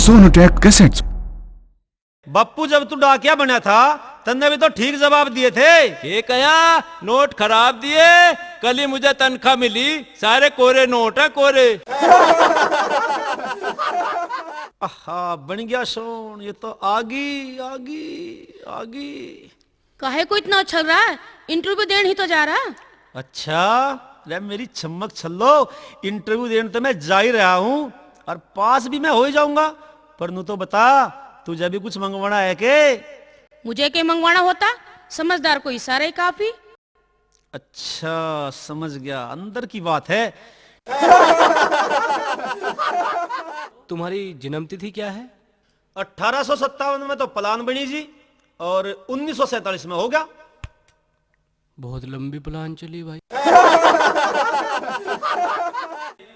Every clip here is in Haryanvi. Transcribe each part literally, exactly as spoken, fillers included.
Sonotech Cassettes। बप्पू, जब तू डाकिया बना था, तन्ने भी तो ठीक जवाब दिए थे। के कया? नोट खराब दिए। कल ही मुझे तनख्वाह मिली, सारे कोरे नोट है, कोरे। आहा, बन गया सोन, ये तो आगी, आगी, आगी। काहे को इतना उछल रहा है? इंटरव्यू देने ही तो जा रहा। अच्छा, रे मेरी छमक छल्लो, इंटरव्यू देने तो मैं जा ही रहा हूँ और पास भी मैं हो ही जाऊंगा। पर नू तो बता, तुझे भी कुछ मंगवाना है के? मुझे के मंगवाना होता, समझदार को इशारा ही काफी। अच्छा, समझ गया, अंदर की बात है। तुम्हारी जन्म तिथि क्या है? अठारह सौ सत्तावन में तो प्लान बनी जी, और उन्नीस सौ सैंतालीस में हो गया। बहुत लंबी प्लान चली भाई।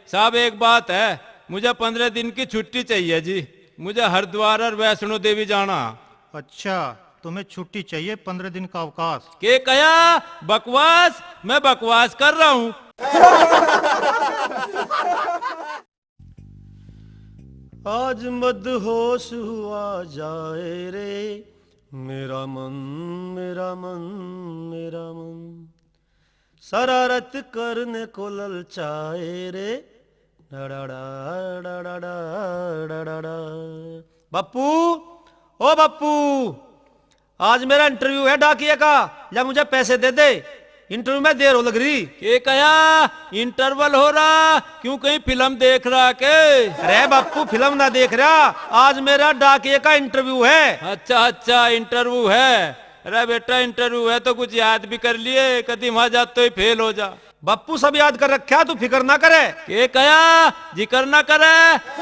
साहब, एक बात है, मुझे पंद्रह दिन की छुट्टी चाहिए जी। मुझे हरिद्वार और वैष्णो देवी जाना। अच्छा, तुम्हें छुट्टी चाहिए, पंद्रह दिन का अवकाश। के कया? बकवास? मैं बकवास कर रहा हूँ। आज मदहोश हुआ जाए रे, मेरा मन, मेरा मन, मेरा मन शरारत करने को ललचाए रे। डा डा डा, डा डा डा, डा डा डा। बप्पू, ओ बप्पू, आज मेरा इंटरव्यू है डाकिए का, या मुझे पैसे दे दे, इंटरव्यू में देर हो लग रही। के कया? इंटरवल हो रहा? क्यों, कहीं फिल्म देख रहा के? अरे बप्पू, फिल्म ना देख रहा, आज मेरा डाकिए का इंटरव्यू है। अच्छा अच्छा, इंटरव्यू है। अरे बेटा, इंटरव्यू है तो कुछ याद भी कर लिए, कदी वहां जाते ही फेल हो जा। बप्पू, सब याद कर रखा, तू फिकर ना करे। के कया? जिक्र ना करे?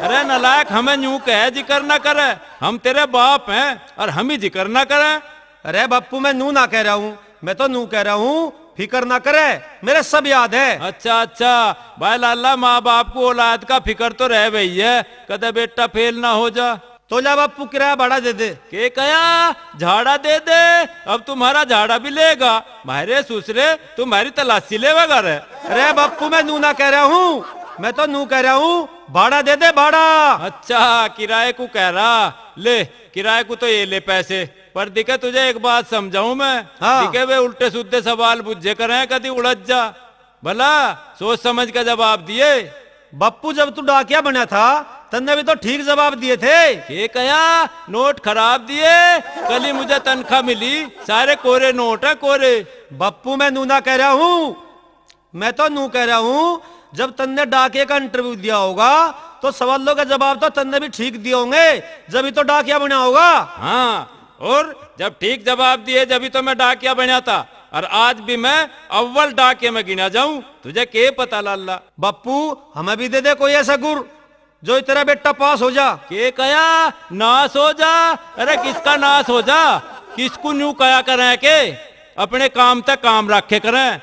अरे नालायक, हमें न्यू कहे जिक्र ना करे। हम तेरे बाप हैं और हम ही जिक्र ना करें। अरे बप्पू, मैं नू ना कह रहा हूँ, मैं तो नू कह रहा हूँ, फिकर ना करे, मेरे सब याद है। अच्छा अच्छा, भाई लाला, माँ बाप को औलाद का फिकर तो रह गई है, कदे बेटा फेल ना हो जा। तो ला बप्पू, किराया भाड़ा दे दे। के कया? झाड़ा दे दे। अब तुम्हारा झाड़ा भी लेगा? मारे सुसरे, तुम्हारी तलाशी लेवेगा रे। अरे बप्पू, मैं नू ना कह रहा हूँ, मैं तो नू कह रहा हूँ, भाड़ा दे दे, भाड़ा। अच्छा, किराए को कह रहा। ले, किराए को तो ये ले पैसे, पर दिखे तुझे एक बात समझाऊं मैं। हाँ। दिखे वे उल्टे सुद्दे सवाल बुझे करें, कदी उलझ जा। भला सोच समझ के जवाब दिए। बप्पू, जब तू डाकिया बना था, तन्ने भी तो ठीक जवाब दिए थे। के कया? नोट खराब दिए। कल ही मुझे तनख्वाह मिली, सारे कोरे नोट है, कोरे। बप्पू, मैं नू ना कह रहा हूँ, मैं तो नू कह रहा हूँ, जब तन्ने डाकिए का इंटरव्यू दिया होगा, तो सवालों का जवाब तो तन्ने भी ठीक दिए होंगे, जब ही तो डाकिया बना होगा। हाँ, और जब ठीक जवाब दिए, जब ही तो मैं डाकिया बना था, और आज भी मैं अव्वल डाकिए में गिना जाऊं। तुझे के पता लाला? बप्पू, हमें भी दे दे कोई ऐसा गुर, जो तेरा बेटा पास हो जा। के कया? नाश हो जा? अरे किसका नाश हो जा? किसको न्यू कया करें के? अपने काम तक काम रखे करें।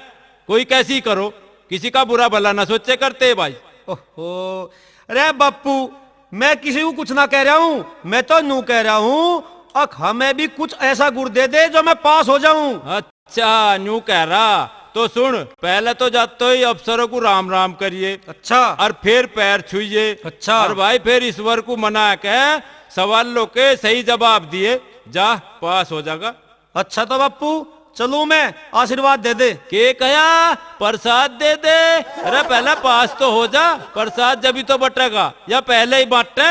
कोई कैसी करो, किसी का बुरा भला ना सोचे करते भाई। ओहो, अरे बप्पू, मैं किसी को कुछ ना कह रहा हूँ, मैं तो नू कह रहा हूँ, अक हमें भी कुछ ऐसा गुर दे दे जो मैं पास हो जाऊं। अच्छा, न्यू कह रहा, तो सुन, पहले तो जाते ही अफसरों को राम राम करिए। अच्छा। और फिर पैर छुइए। अच्छा। और भाई, फिर ईश्वर को मना के सवालों के सही जवाब दिए, जा, पास हो जाएगा। अच्छा तो बापू, चलूं मैं, आशीर्वाद दे दे। के कया? प्रसाद दे दे। अरे पहले पास तो हो जा, प्रसाद जब ही तो बटेगा, या पहले ही बांटे।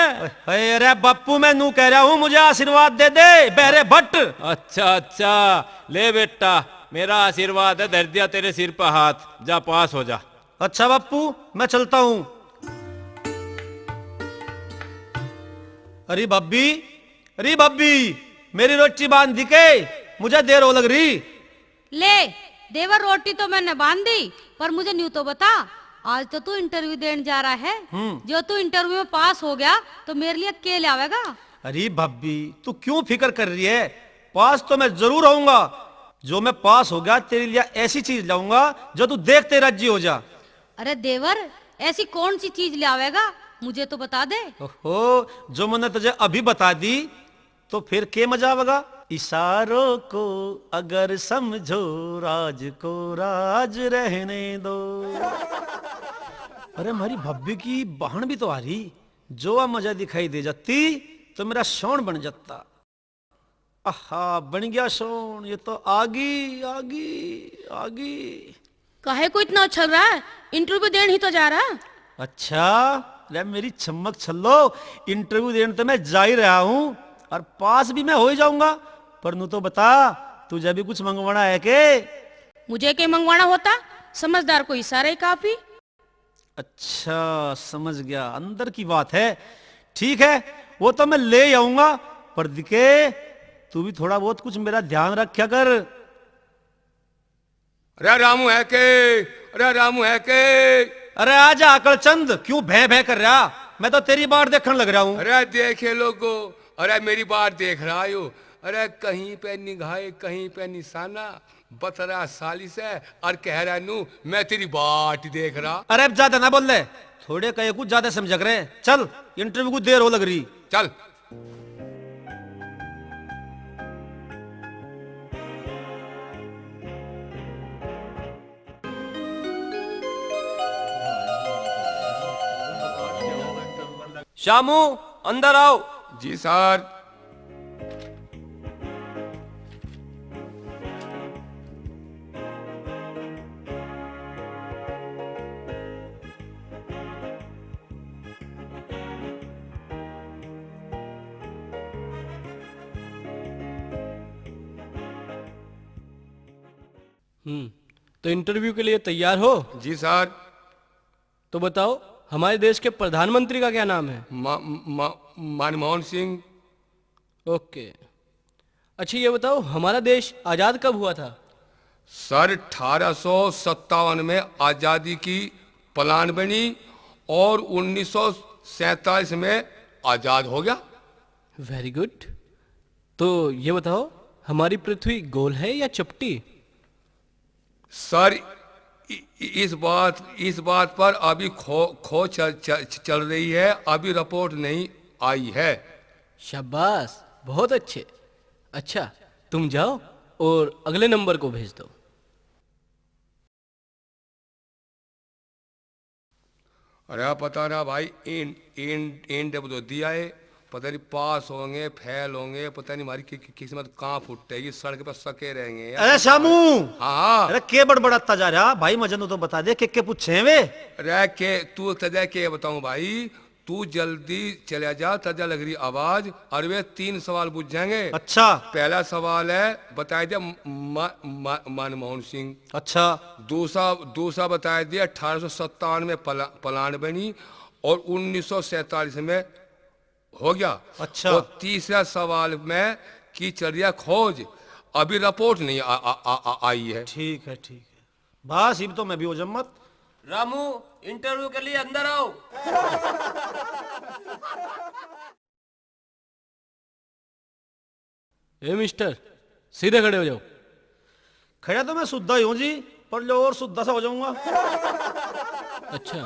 अरे बापू, मैं नू कह रहा हूँ, मुझे आशीर्वाद दे दे, बहरे भट्ट। अच्छा अच्छा, ले बेटा, मेरा आशीर्वाद है, धर दिया तेरे सिर पर हाथ, जा पास हो जा। अच्छा बापू, मैं चलता हूँ। अरे भाभी, अरे भाभी, मेरी रोटी बांध दी के? मुझे देर हो लग रही। ले देवर, रोटी तो मैंने बांध दी, पर मुझे न्यू तो बता, आज तो तू इंटरव्यू देने जा रहा है। हम्म। जो तू इंटरव्यू में पास हो गया, तो मेरे लिए के लावेगा? अरे भाभी, तू क्यों फिक्र कर रही है? पास तो मैं जरूर होऊंगा। जो मैं पास हो गया, तेरे लिए ऐसी चीज लाऊंगा, जो तू देखते राजी हो जा। अरे देवर, ऐसी कौन सी चीज लावेगा, मुझे तो बता दे। ओहो, जो मैंने तुझे अभी बता दी, तो फिर के मजा आवेगा? इशारों को अगर समझो, राज को राज रहने दो। अरे, हमारी भाभी की बहन भी तो आ रही। जो वह मजा दिखाई दे जाती तो मेरा सोन बन जाता। आहा, बन गया सोन, ये तो आगी, आगी, आगी। काहे को इतना उछल रहा है? इंटरव्यू देने ही तो जा रहा। अच्छा, अरे मेरी छमक छल्लो, इंटरव्यू देने तो मैं जा ही रहा हूँ और पास भी मैं हो ही जाऊंगा। पर नू तो बता, तुझे भी कुछ मंगवाना है के? मुझे के मंगवाना होता, समझदार को इशारा ही काफी। अच्छा, समझ गया, अंदर की बात है। ठीक है, वो तो मैं ले आऊंगा, पर दिखे, तू भी थोड़ा बहुत कुछ मेरा ध्यान रखा कर। अरे रामू है के? अरे रामू है के? अरे आजा अकलचंद, क्यों भै भै कर रहा? मैं तो तेरी बाट देखण लग रहा हूँ। अरे देखे लोगो, अरे मेरी बाट देख रहा हो। अरे कहीं पे निगाहे, कहीं पे निशाना, बतरा सालिस है और कह रहा नू, मैं तेरी बाट देख रहा। अरे अब ज्यादा ना बोल ले, थोड़े कहे कुछ ज्यादा समझ रहे। चल, इंटरव्यू को देर हो लग रही। चल। शामू, अंदर आओ। जी सर। हम्म, तो इंटरव्यू के लिए तैयार हो? जी सर। तो बताओ, हमारे देश के प्रधानमंत्री का क्या नाम है? मा-, मा-, मनमोहन सिंह। ओके। अच्छा, ये बताओ, हमारा देश आज़ाद कब हुआ था? सर, अठारह सौ सत्तावन में आज़ादी की प्लान बनी और उन्नीस सौ सैंतालीस में आज़ाद हो गया। Very good. तो ये बताओ, हमारी पृथ्वी गोल है या चपटी? सर, इ-, इ-, इस बात, इस बात पर अभी खो-, खोज चल, चल, चल रही है, अभी रिपोर्ट नहीं आई है। शाबाश, बहुत अच्छे। अच्छा, तुम जाओ और अगले नंबर को भेज दो। अरे पता ना भाई, इन, इन, इन डबदोदी आए, पता नहीं पास होंगे, फेल होंगे, पता नहीं हमारी कि, कि, किस्मत कहाँ फुटेगी, सड़क पर सके रहेंगे यार। अरे शामू! हाँ, हाँ। अरे के बड़बड़ाता जा रहा भाई, मजनू तो बता दे, के, के पूछे हैं वे? अरे के, तू तजय के बताऊं भाई, तू जल्दी चला जा, तजय लग रही आवाज, और वे तीन सवाल पूछेंगे। अच्छा। पहला सवाल है, बताई दे म-, म-, म-, मनमोहन सिंह। अच्छा। दूसरा, दूसरा बताई दे अठारह सौ सत्तावन में प्ला-, प्लान बनी और उन्नीस सौ सैंतालीस में हो गया। अच्छा। और तीसरा सवाल में की चल रही है खोज, अभी रिपोर्ट नहीं आ, आ, आ, आ, आई है। ठीक है, ठीक है। बस, इब तो मैं भी हो जम्मत। रामू, इंटरव्यू के लिए अंदर आओ। ए मिस्टर, सीधे खड़े हो जाओ। खड़ा तो मैं सुद्धा ही हूँ जी, पर लो और सुद्धा सा हो जाऊंगा। अच्छा,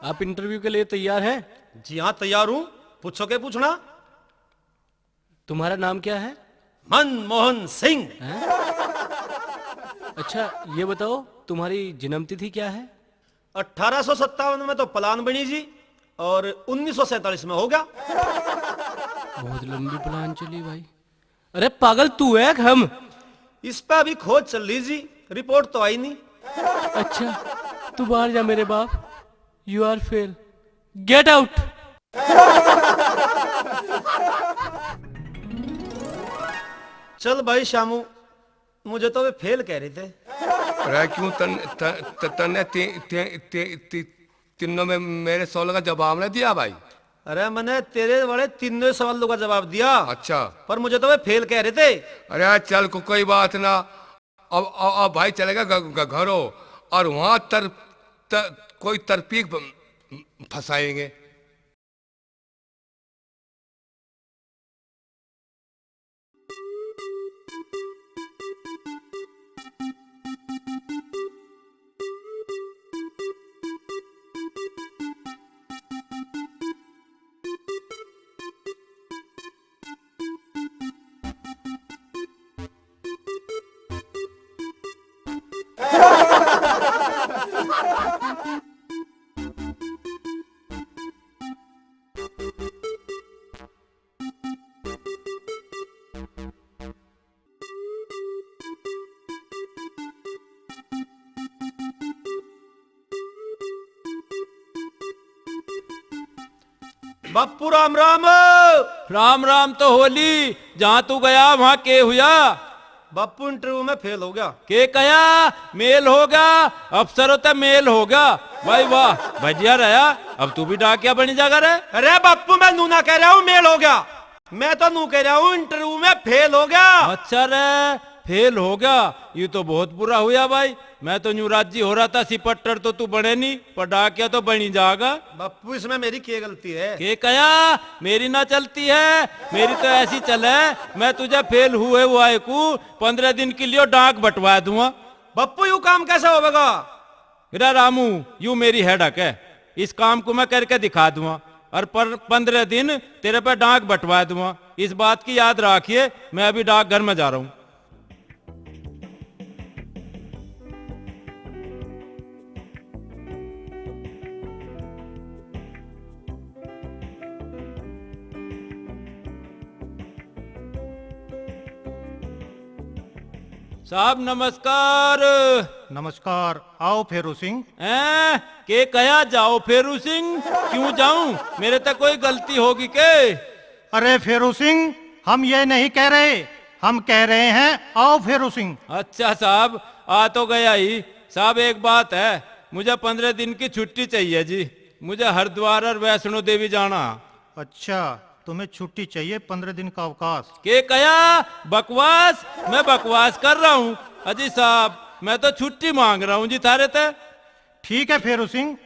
आप इंटरव्यू के लिए तैयार हैं? जी हाँ, तैयार हूँ। पूछो, क्या पूछना? तुम्हारा नाम क्या है? मनमोहन सिंह। हैं? अच्छा, ये बताओ, तुम्हारी जन्म तिथि क्या है? अठारह सौ सत्तावन में तो प्लान बनी जी, और उन्नीस सौ सैंतालीस में हो गया। बहुत लंबी प्लान चली भाई। अरे पागल, तू है कि हम? इस पे अभी खोज चल रही जी, रिपोर्ट तो आई नहीं। अच्छा, तू बाहर जा मेरे बाप, you are fail, get out। चल भाई शामू, मुझे तो वे फेल कह रहे थे। अरे क्यों तन, त, त, तन्ने ती, ती, ती, ती, तीनों में मेरे सवाल का जवाब ना दिया भाई। अरे मैंने तेरे वाले तीनों सवालों का जवाब दिया। अच्छा। पर मुझे तो वे फेल कह रहे थे। अरे चल को, कोई बात ना। अब, अब, अब भाई चलेगा घ-, घ-, घरों और वहां तर, त, कोई तरपीक ब-, फंसाएंगे। बापू राम राम। राम राम तो होली, जहाँ तू गया वहाँ के हुआ? बापू इंटरव्यू में फेल हो गया। के कया? मेल हो गया? अफसरों ते मेल हो गया। भाई वाह, बढ़िया रहा। अब तू भी डाकिया बनी जागा रे। अरे बापू, मैं नू ना कह रहा हूँ मेल हो गया, मैं तो नू कह रहा हूँ इंटरव्यू में फेल हो गया। अच्छा रे, फेल हो गया, ये तो बहुत बुरा हुआ भाई। मैं तो न्यू राजी हो रहा था, सिपट्टर तो तू बने नहीं, पर डाकिया तो बनी जागा। बापू, इसमें मेरी क्या गलती है? के कया? मेरी ना चलती है, मेरी तो ऐसी चले, मैं तुझे फेल हुए हुआ को पंद्रह दिन के लिए डाक बंटवा दूंगा। बापू, यू काम कैसे होवेगा? रे रामू, यू मेरी हेडक है, इस काम को मैं करके दिखा दूंगा और पर, पंद्रह दिन तेरे पे डाक बंटवा दूंगा। इस बात की याद रखिए, मैं अभी डाकघर में जा रहा हूँ। साहब नमस्कार। नमस्कार। आओ फेरू सिंह। हैं? के कहा जाओ फेरू सिंह? क्यों जाऊं? मेरे तक कोई गलती होगी के? अरे फेरू सिंह, हम ये नहीं कह रहे, हम कह रहे हैं आओ फेरू सिंह। अच्छा साहब, आ तो गया ही। साहब, एक बात है, मुझे पंद्रह दिन की छुट्टी चाहिए जी। मुझे हरिद्वार और वैष्णो देवी जाना। अच्छा, तुम्हें छुट्टी चाहिए, पंद्रह दिन का अवकाश। के कया? बकवास? मैं बकवास कर रहा हूँ? अजी साहब, मैं तो छुट्टी मांग रहा हूँ जी थारे ते। ठीक है फेरू सिंह,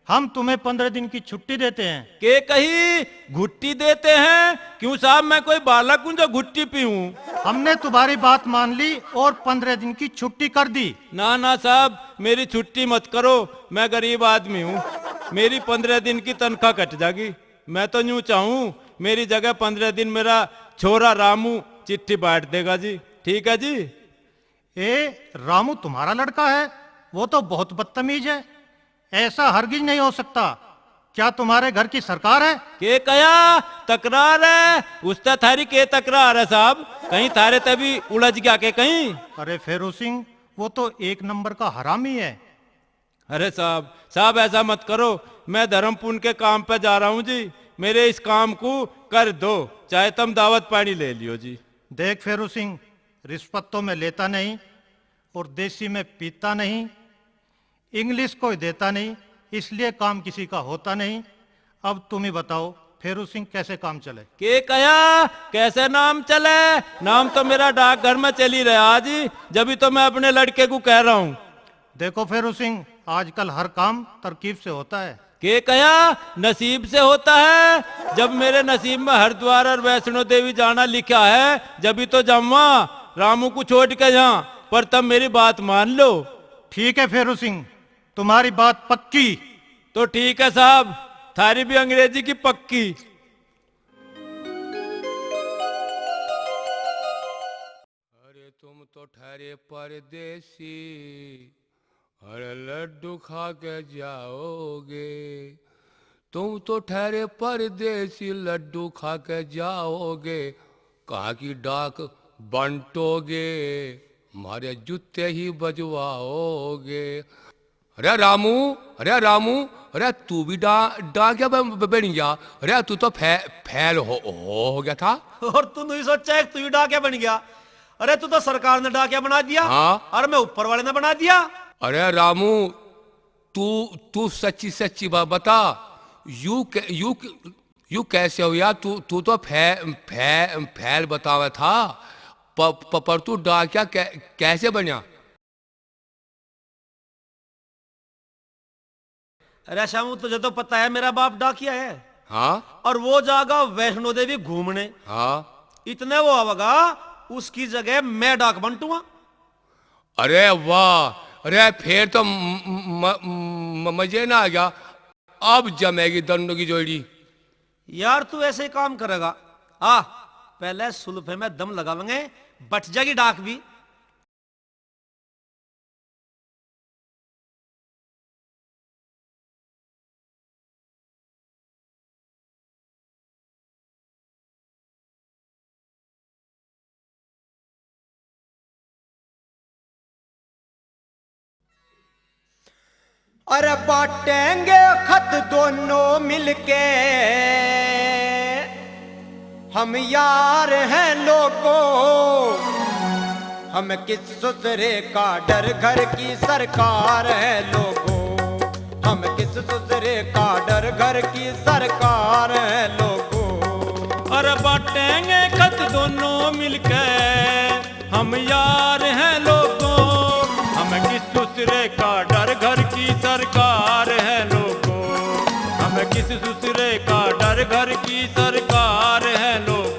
हम तुम्हें पंद्रह दिन की छुट्टी देते हैं। के कही? घुट्टी देते हैं? क्यों साहब, मैं कोई बालक हूँ जो घुट्टी पीऊँ? हमने तुम्हारी बात मान ली और पंद्रह दिन की छुट्टी कर दी। ना ना साहब, मेरी छुट्टी मत करो, मैं गरीब आदमी हूँ, मेरी पंद्रह दिन की तनख्वाह कट जागी। मैं तो न्यू चाहूँ, मेरी जगह पंद्रह दिन मेरा छोरा रामू चिट्ठी बांट देगा जी। ठीक है जी। ए, रामू तुम्हारा लड़का है? वो तो बहुत बदतमीज है, ऐसा हरगिज नहीं हो सकता। क्या तुम्हारे घर की सरकार है? के कया तकरार है? उसते थारी के तकरार है साहब? कहीं थारे ते भी उलझ गया के कहीं? अरे फेरू सिंह, वो तो एक नंबर का हरामी है। अरे साहब, साहब ऐसा मत करो, मैं धर्म पुण्य के काम पे जा रहा हूँ जी, मेरे इस काम को कर दो, चाहे तुम दावत पानी ले लियो जी। देख फेरू सिंह, रिश्वत तो मैं लेता नहीं और देसी में पीता नहीं, इंग्लिश कोई देता नहीं, इसलिए काम किसी का होता नहीं। अब तुम ही बताओ, फेरू सिंह कैसे काम चले? के कया, कैसे नाम चले? नाम तो मेरा डाकघर में चली रहा जी, जब ही तो मैं अपने लड़के को कह रहा हूँ। देखो फेरू सिंह, आजकल हर काम तरकीब से होता है। के कया, नसीब से होता है? जब मेरे नसीब में हरिद्वार और वैष्णो देवी जाना लिखा है, जब ही तो जाऊंगा रामू को छोड़ के यहाँ, पर तब मेरी बात मान लो। ठीक है फेरू सिंह, तुम्हारी बात पक्की। तो ठीक है साहब, थारी भी अंग्रेजी की पक्की। अरे तुम तो ठहरे परदेसी, अरे लड्डू खा के जाओगे। तुम तो ठहरे परदेसी, लड्डू खा के जाओगे। कहाँ की डाक बंटोगे, मारे जूते ही बजवाओगे। अरे रामू, अरे रामू, अरे तू भी डा-, डाकिया ब-, ब-, बन गया। अरे तू तो फे-, फेल हो, हो गया था। और तू नहीं सोचा कि तू ही डाकिया बन गया। अरे तू तो सरकार ने डाकिया बना दिया। हाँ। और मैं ऊपर वाले ने बना दिया। अरे रामू, तू, तू सच्ची सच्ची बात बता, यू कै-, यू क-, यू कैसे हो यार? तू, तू तो फे-, फे-, फेल बतावे था, प-, प-, पर तू डाकिया कै-, कैसे बन्या? अरे श्यामू, तुझे तो पता है मेरा बाप डाकिया है। हाँ। और वो जागा वैष्णो देवी घूमने। हाँ। इतने वो आवेगा, उसकी जगह मैं डाक बंटूंगा। अरे वाह, अरे फिर तो म-, म-, म-, मजे ना आ गया। अब जमेगी दोनों की जोड़ी। यार तू ऐसे ही काम करेगा। आ, पहले सुल्फे में दम लगावेंगे, बट जाएगी डाक भी। अरे बांटेंगे खत दोनों मिलके। हम यार हैं लोगों, हम किस ससुरे का डर, घर की सरकार है लोगों। हम किस ससुरे का डर, घर की सरकार है लोगों। अरे बांटेंगे खत दोनों मिलके, हम यार हैं लोगों। हम किस ससुरे का डर, घर की सरकार है लोगों। हम किस ससुरे का डर, घर की सरकार है लोगों।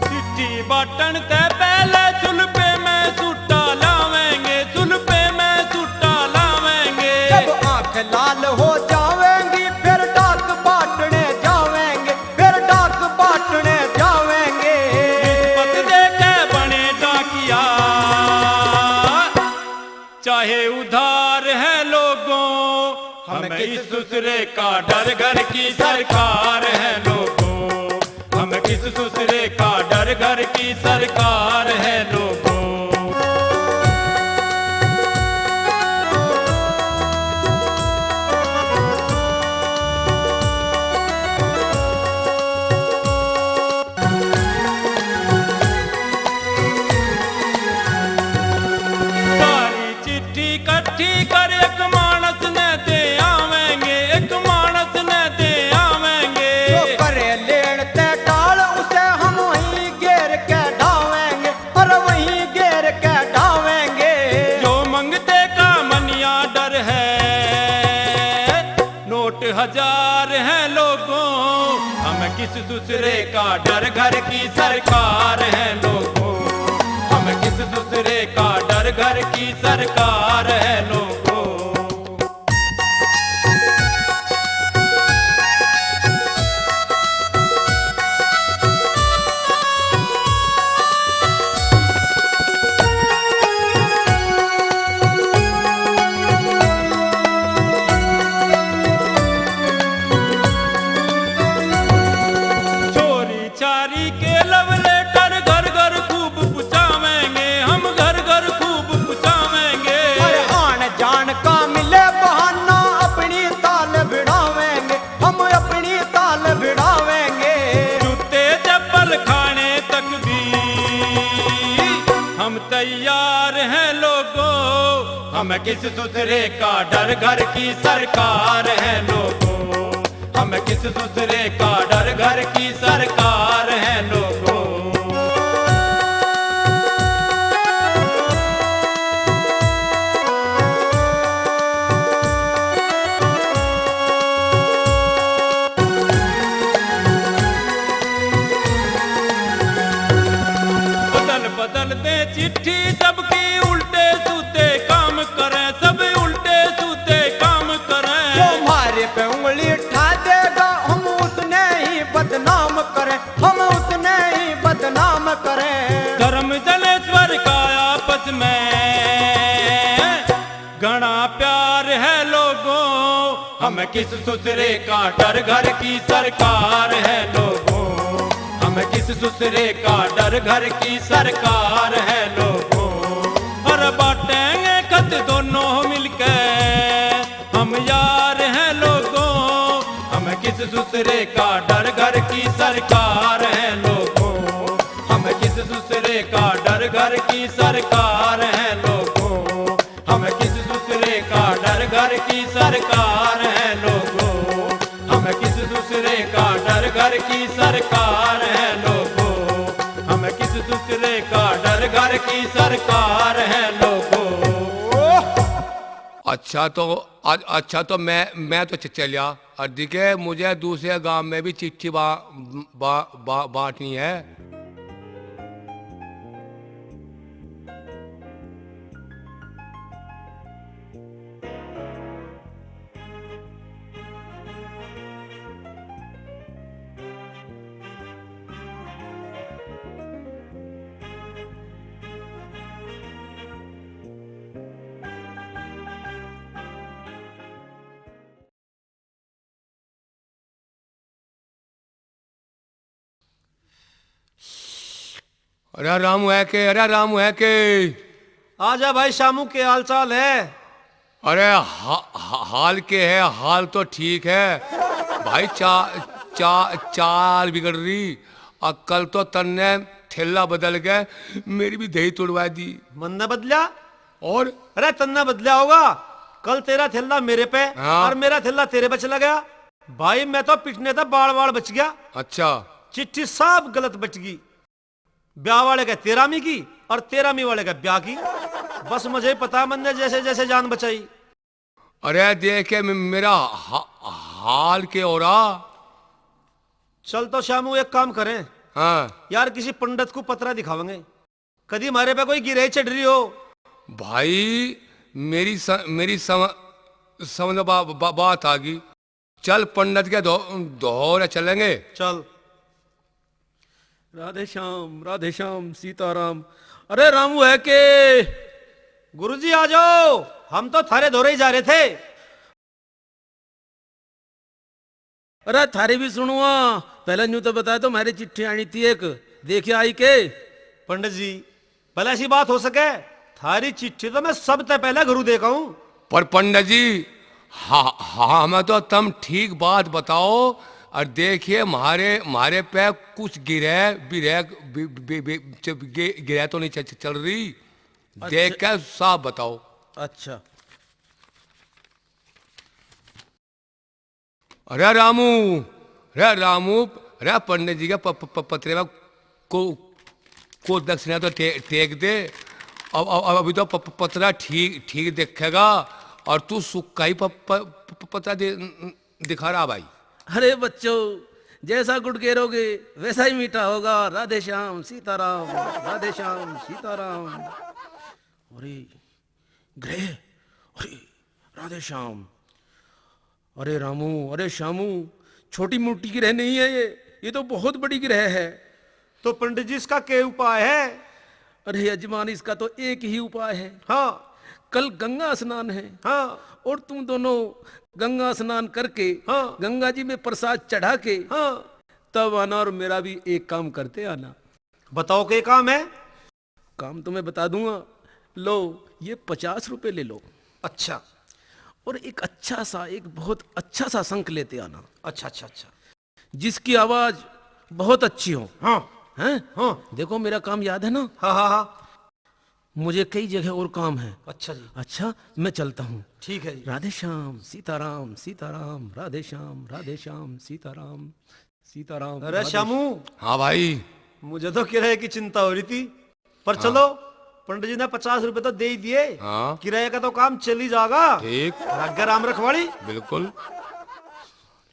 चिट्ठी बाटण तै पहले सुल्फे में सूटा लावेंगे, सुल्फे में सूटा लावेंगे। जब आंख लाल हो जावेंगी, फिर डाक बाटने जावेंगे, फिर डाक बाटने जावेंगे। रिश्वत दे के बने डाकिया, चाहे उधार है लोगों। हम किस ससुरे का डर, घर की सरकार है लोगों। हम किस ससुरे का डर, घर की सरकार है लोगों। सारी चिट्ठी इकट्ठी कर एक मानस ने दे आवेंगे, एक मानस ने दे आवेंगे। जो करे लेन ते टाल उसे हम वहीं घेर के ढावेंगे, और वहीं घेर के ढावेंगे। जो मंगते का मनिया डर है, नोट हजार हैं लोगों। हम किस ससुरे का डर, घर की सरकार है लोगों। हम किस ससुरे का डर, घर की सरकार है लोगों। छोरी चारी के love letter घर घर खूब पुचावेंगे, हम घर घर खूब पुचावेंगे। अरे आन जान का मिले बहाना, अपनी ताल भिड़ावेंगे, हम अपनी ताल भिड़ावेंगे। जूते चप्पल खाने तक भी हम तैयार हैं लोगों। हम किस ससुरे का डर, घर की सरकार है लोगों। हम किस ससुरे का डर, घर की सरकार है लोगों। बदल बदल दे चिट्ठी सबकी, उल्टे सूधे काम करें, सब उल्टे सूधे काम करें। जो मारे पे उंगली ठा देगा, हम उसने ही बदनाम करें, हम उसने ही बदनाम करें। धर्म जलेश्वर का आपस में घना प्यार है लोगों। हम किस ससुरे का डर, घर की सरकार है लोगों। हम किस ससुरे का डर, घर की सरकार है लोगों। और बांटेंगे खत दोनों मिलके, हम यार हैं लोगों। हम किस ससुरे का डर, घर की सरकार है लोगों। हम किस ससुरे का डर, घर की सरकार है लोगों। हम किस ससुरे का डर, घर की सरकार है लोगों। हम किस ससुरे का डर, घर की सरकार है लोगों। हम किस ससुरे का डर, घर की सरकार है लोगों। अच्छा तो, अच्छा तो मैं, मैं तो च-, चलिया। और दिखे मुझे दूसरे गांव में भी चिट्ठी बा-, बा-, बा-, बांटनी है। अरे रामू है के, अरे रामू है के। आजा भाई शामू, के हाल चाल है? अरे हा, हा, हाल के है, हाल तो ठीक है भाई। चा, चा, चाल बिगड़ रही। आ, कल तो तन्ने थैला बदल के मेरी भी दही तुड़वा दी। मन्ने बदला? और? अरे तन्ने बदला होगा। कल तेरा थैला मेरे पे हाँ। और मेरा थैला तेरे पे चला गया। भाई मैं तो पिटने था, बाल बाल बच गया। अच्छा। चिट्ठी साफ गलत बच गई। ब्याह वाले के तेरामी की और तेरामी वाले के ब्याह की। बस मुझे ही पता है मन्ने जैसे जैसे जान बचाई। अरे देख के मे-, मेरा हा-, हाल के हो रहा। चल तो श्यामू एक काम करें। हाँ। यार किसी पंडित को पतरा दिखावेंगे, कदी हमारे पे कोई गिरह चढ़ रही हो। भाई मेरी स-, मेरी सम-, समझ बा-, बा-, बात आ गई। चल पंडित के धो-, धोरे चलेंगे। चल। राधे श्याम, राधे श्याम, सीताराम। अरे रामू है के? गुरुजी आ जाओ, हम तो थारे धोरे ही जा रहे थे। अरे थारी भी सुनूंगा, पहले न्यू तो बता दो, म्हारी चिट्ठी आनी थी एक, देखिए आई के? पंडित जी, भला ऐसी बात हो सके? थारी चिट्ठी तो मैं सबसे पहले गुरु देखा हूँ। पर पंडित जी, हा, हा, हमें तो तुम ठीक बात बताओ। और देखिए, म्हारे, म्हारे पे कुछ गिरह, बिरह, बि-, बि-, बि-, च-, गे-, गिरह तो नहीं च-, च-, चल रही। अच्छा। देख के साफ बताओ। अच्छा। अरे रामू, अरे रामू, अरे पंडित जी के प-, प-, प-, पतरे में को, को दक्षिणा तो टे-, टेक दे। अब, अब, अब अभी तो प-, प-, पतरा ठीक, ठीक देखेगा और तू सुक्का ही प-, प-, प-, पतरा दे, दिखा रहा भाई। अरे बच्चों, जैसा गुड़ गेरोगे वैसा ही मीठा होगा। राधे श्याम, सीताराम, राधे श्याम, सीताराम। अरे ग्रह, अरे राधे श्याम, अरे रामू, अरे श्यामू, छोटी मोटी ग्रह नहीं है ये, ये तो बहुत बड़ी ग्रह है। तो पंडित जी, इसका क्या उपाय है? अरे यजमान, इसका तो एक ही उपाय है। हाँ। कल गंगा स्नान है। हाँ। और तुम दोनों गंगा स्नान करके हाँ। गंगा जी में प्रसाद चढ़ा के हाँ। तब आना और मेरा भी एक काम करते आना। बताओ, क्या काम है? काम तो मैं बता दूंगा। लो, ये पचास रुपए ले लो। अच्छा। और एक अच्छा सा, एक बहुत अच्छा सा शंख लेते आना। अच्छा, अच्छा, अच्छा। जिसकी आवाज बहुत अच्छी हो। हाँ। हैं? हाँ। देखो, मेरा काम याद है ना? हाँ, हाँ, हाँ। मुझे कई जगह और काम है। अच्छा जी। अच्छा, मैं चलता हूँ। ठीक है जी। राधे श्याम, सीताराम, सीताराम, राधे श्याम, राधे श्याम, सीताराम, सीताराम, अरे राधे श्यामू। हाँ भाई। मुझे तो किराए की चिंता हो रही थी, पर हाँ। चलो, पंडित जी ने पचास रुपए तो दे ही दिए। हाँ। किराए का तो काम चल ही जाएगा। ठीक। आगे राम रखवाली। बिल्कुल।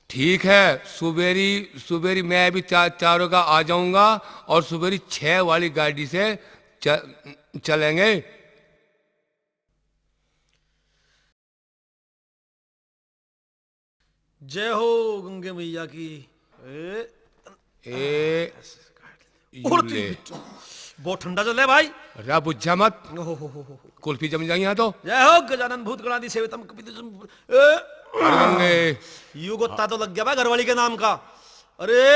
ठीक है, सुबेरी, सुबेरी मैं भी चा-, चारों का आ जाऊंगा और सुबेरी छह वाली गाड़ी से च-, चलेंगे। जय हो गंगे मैया की। ए, ए, और यू ले। बहुत ठंडा चल रहा है भाई। रा बुझा मत। ओहो हो हो हो। कुल्फी जम जाएगी यहाँ तो। जय हो गजानन भूत गणाधि सेवितम कपित जम-, ए, अरे गंगे। यू गोता तो लग गया भाई घरवाली के नाम का। अरे,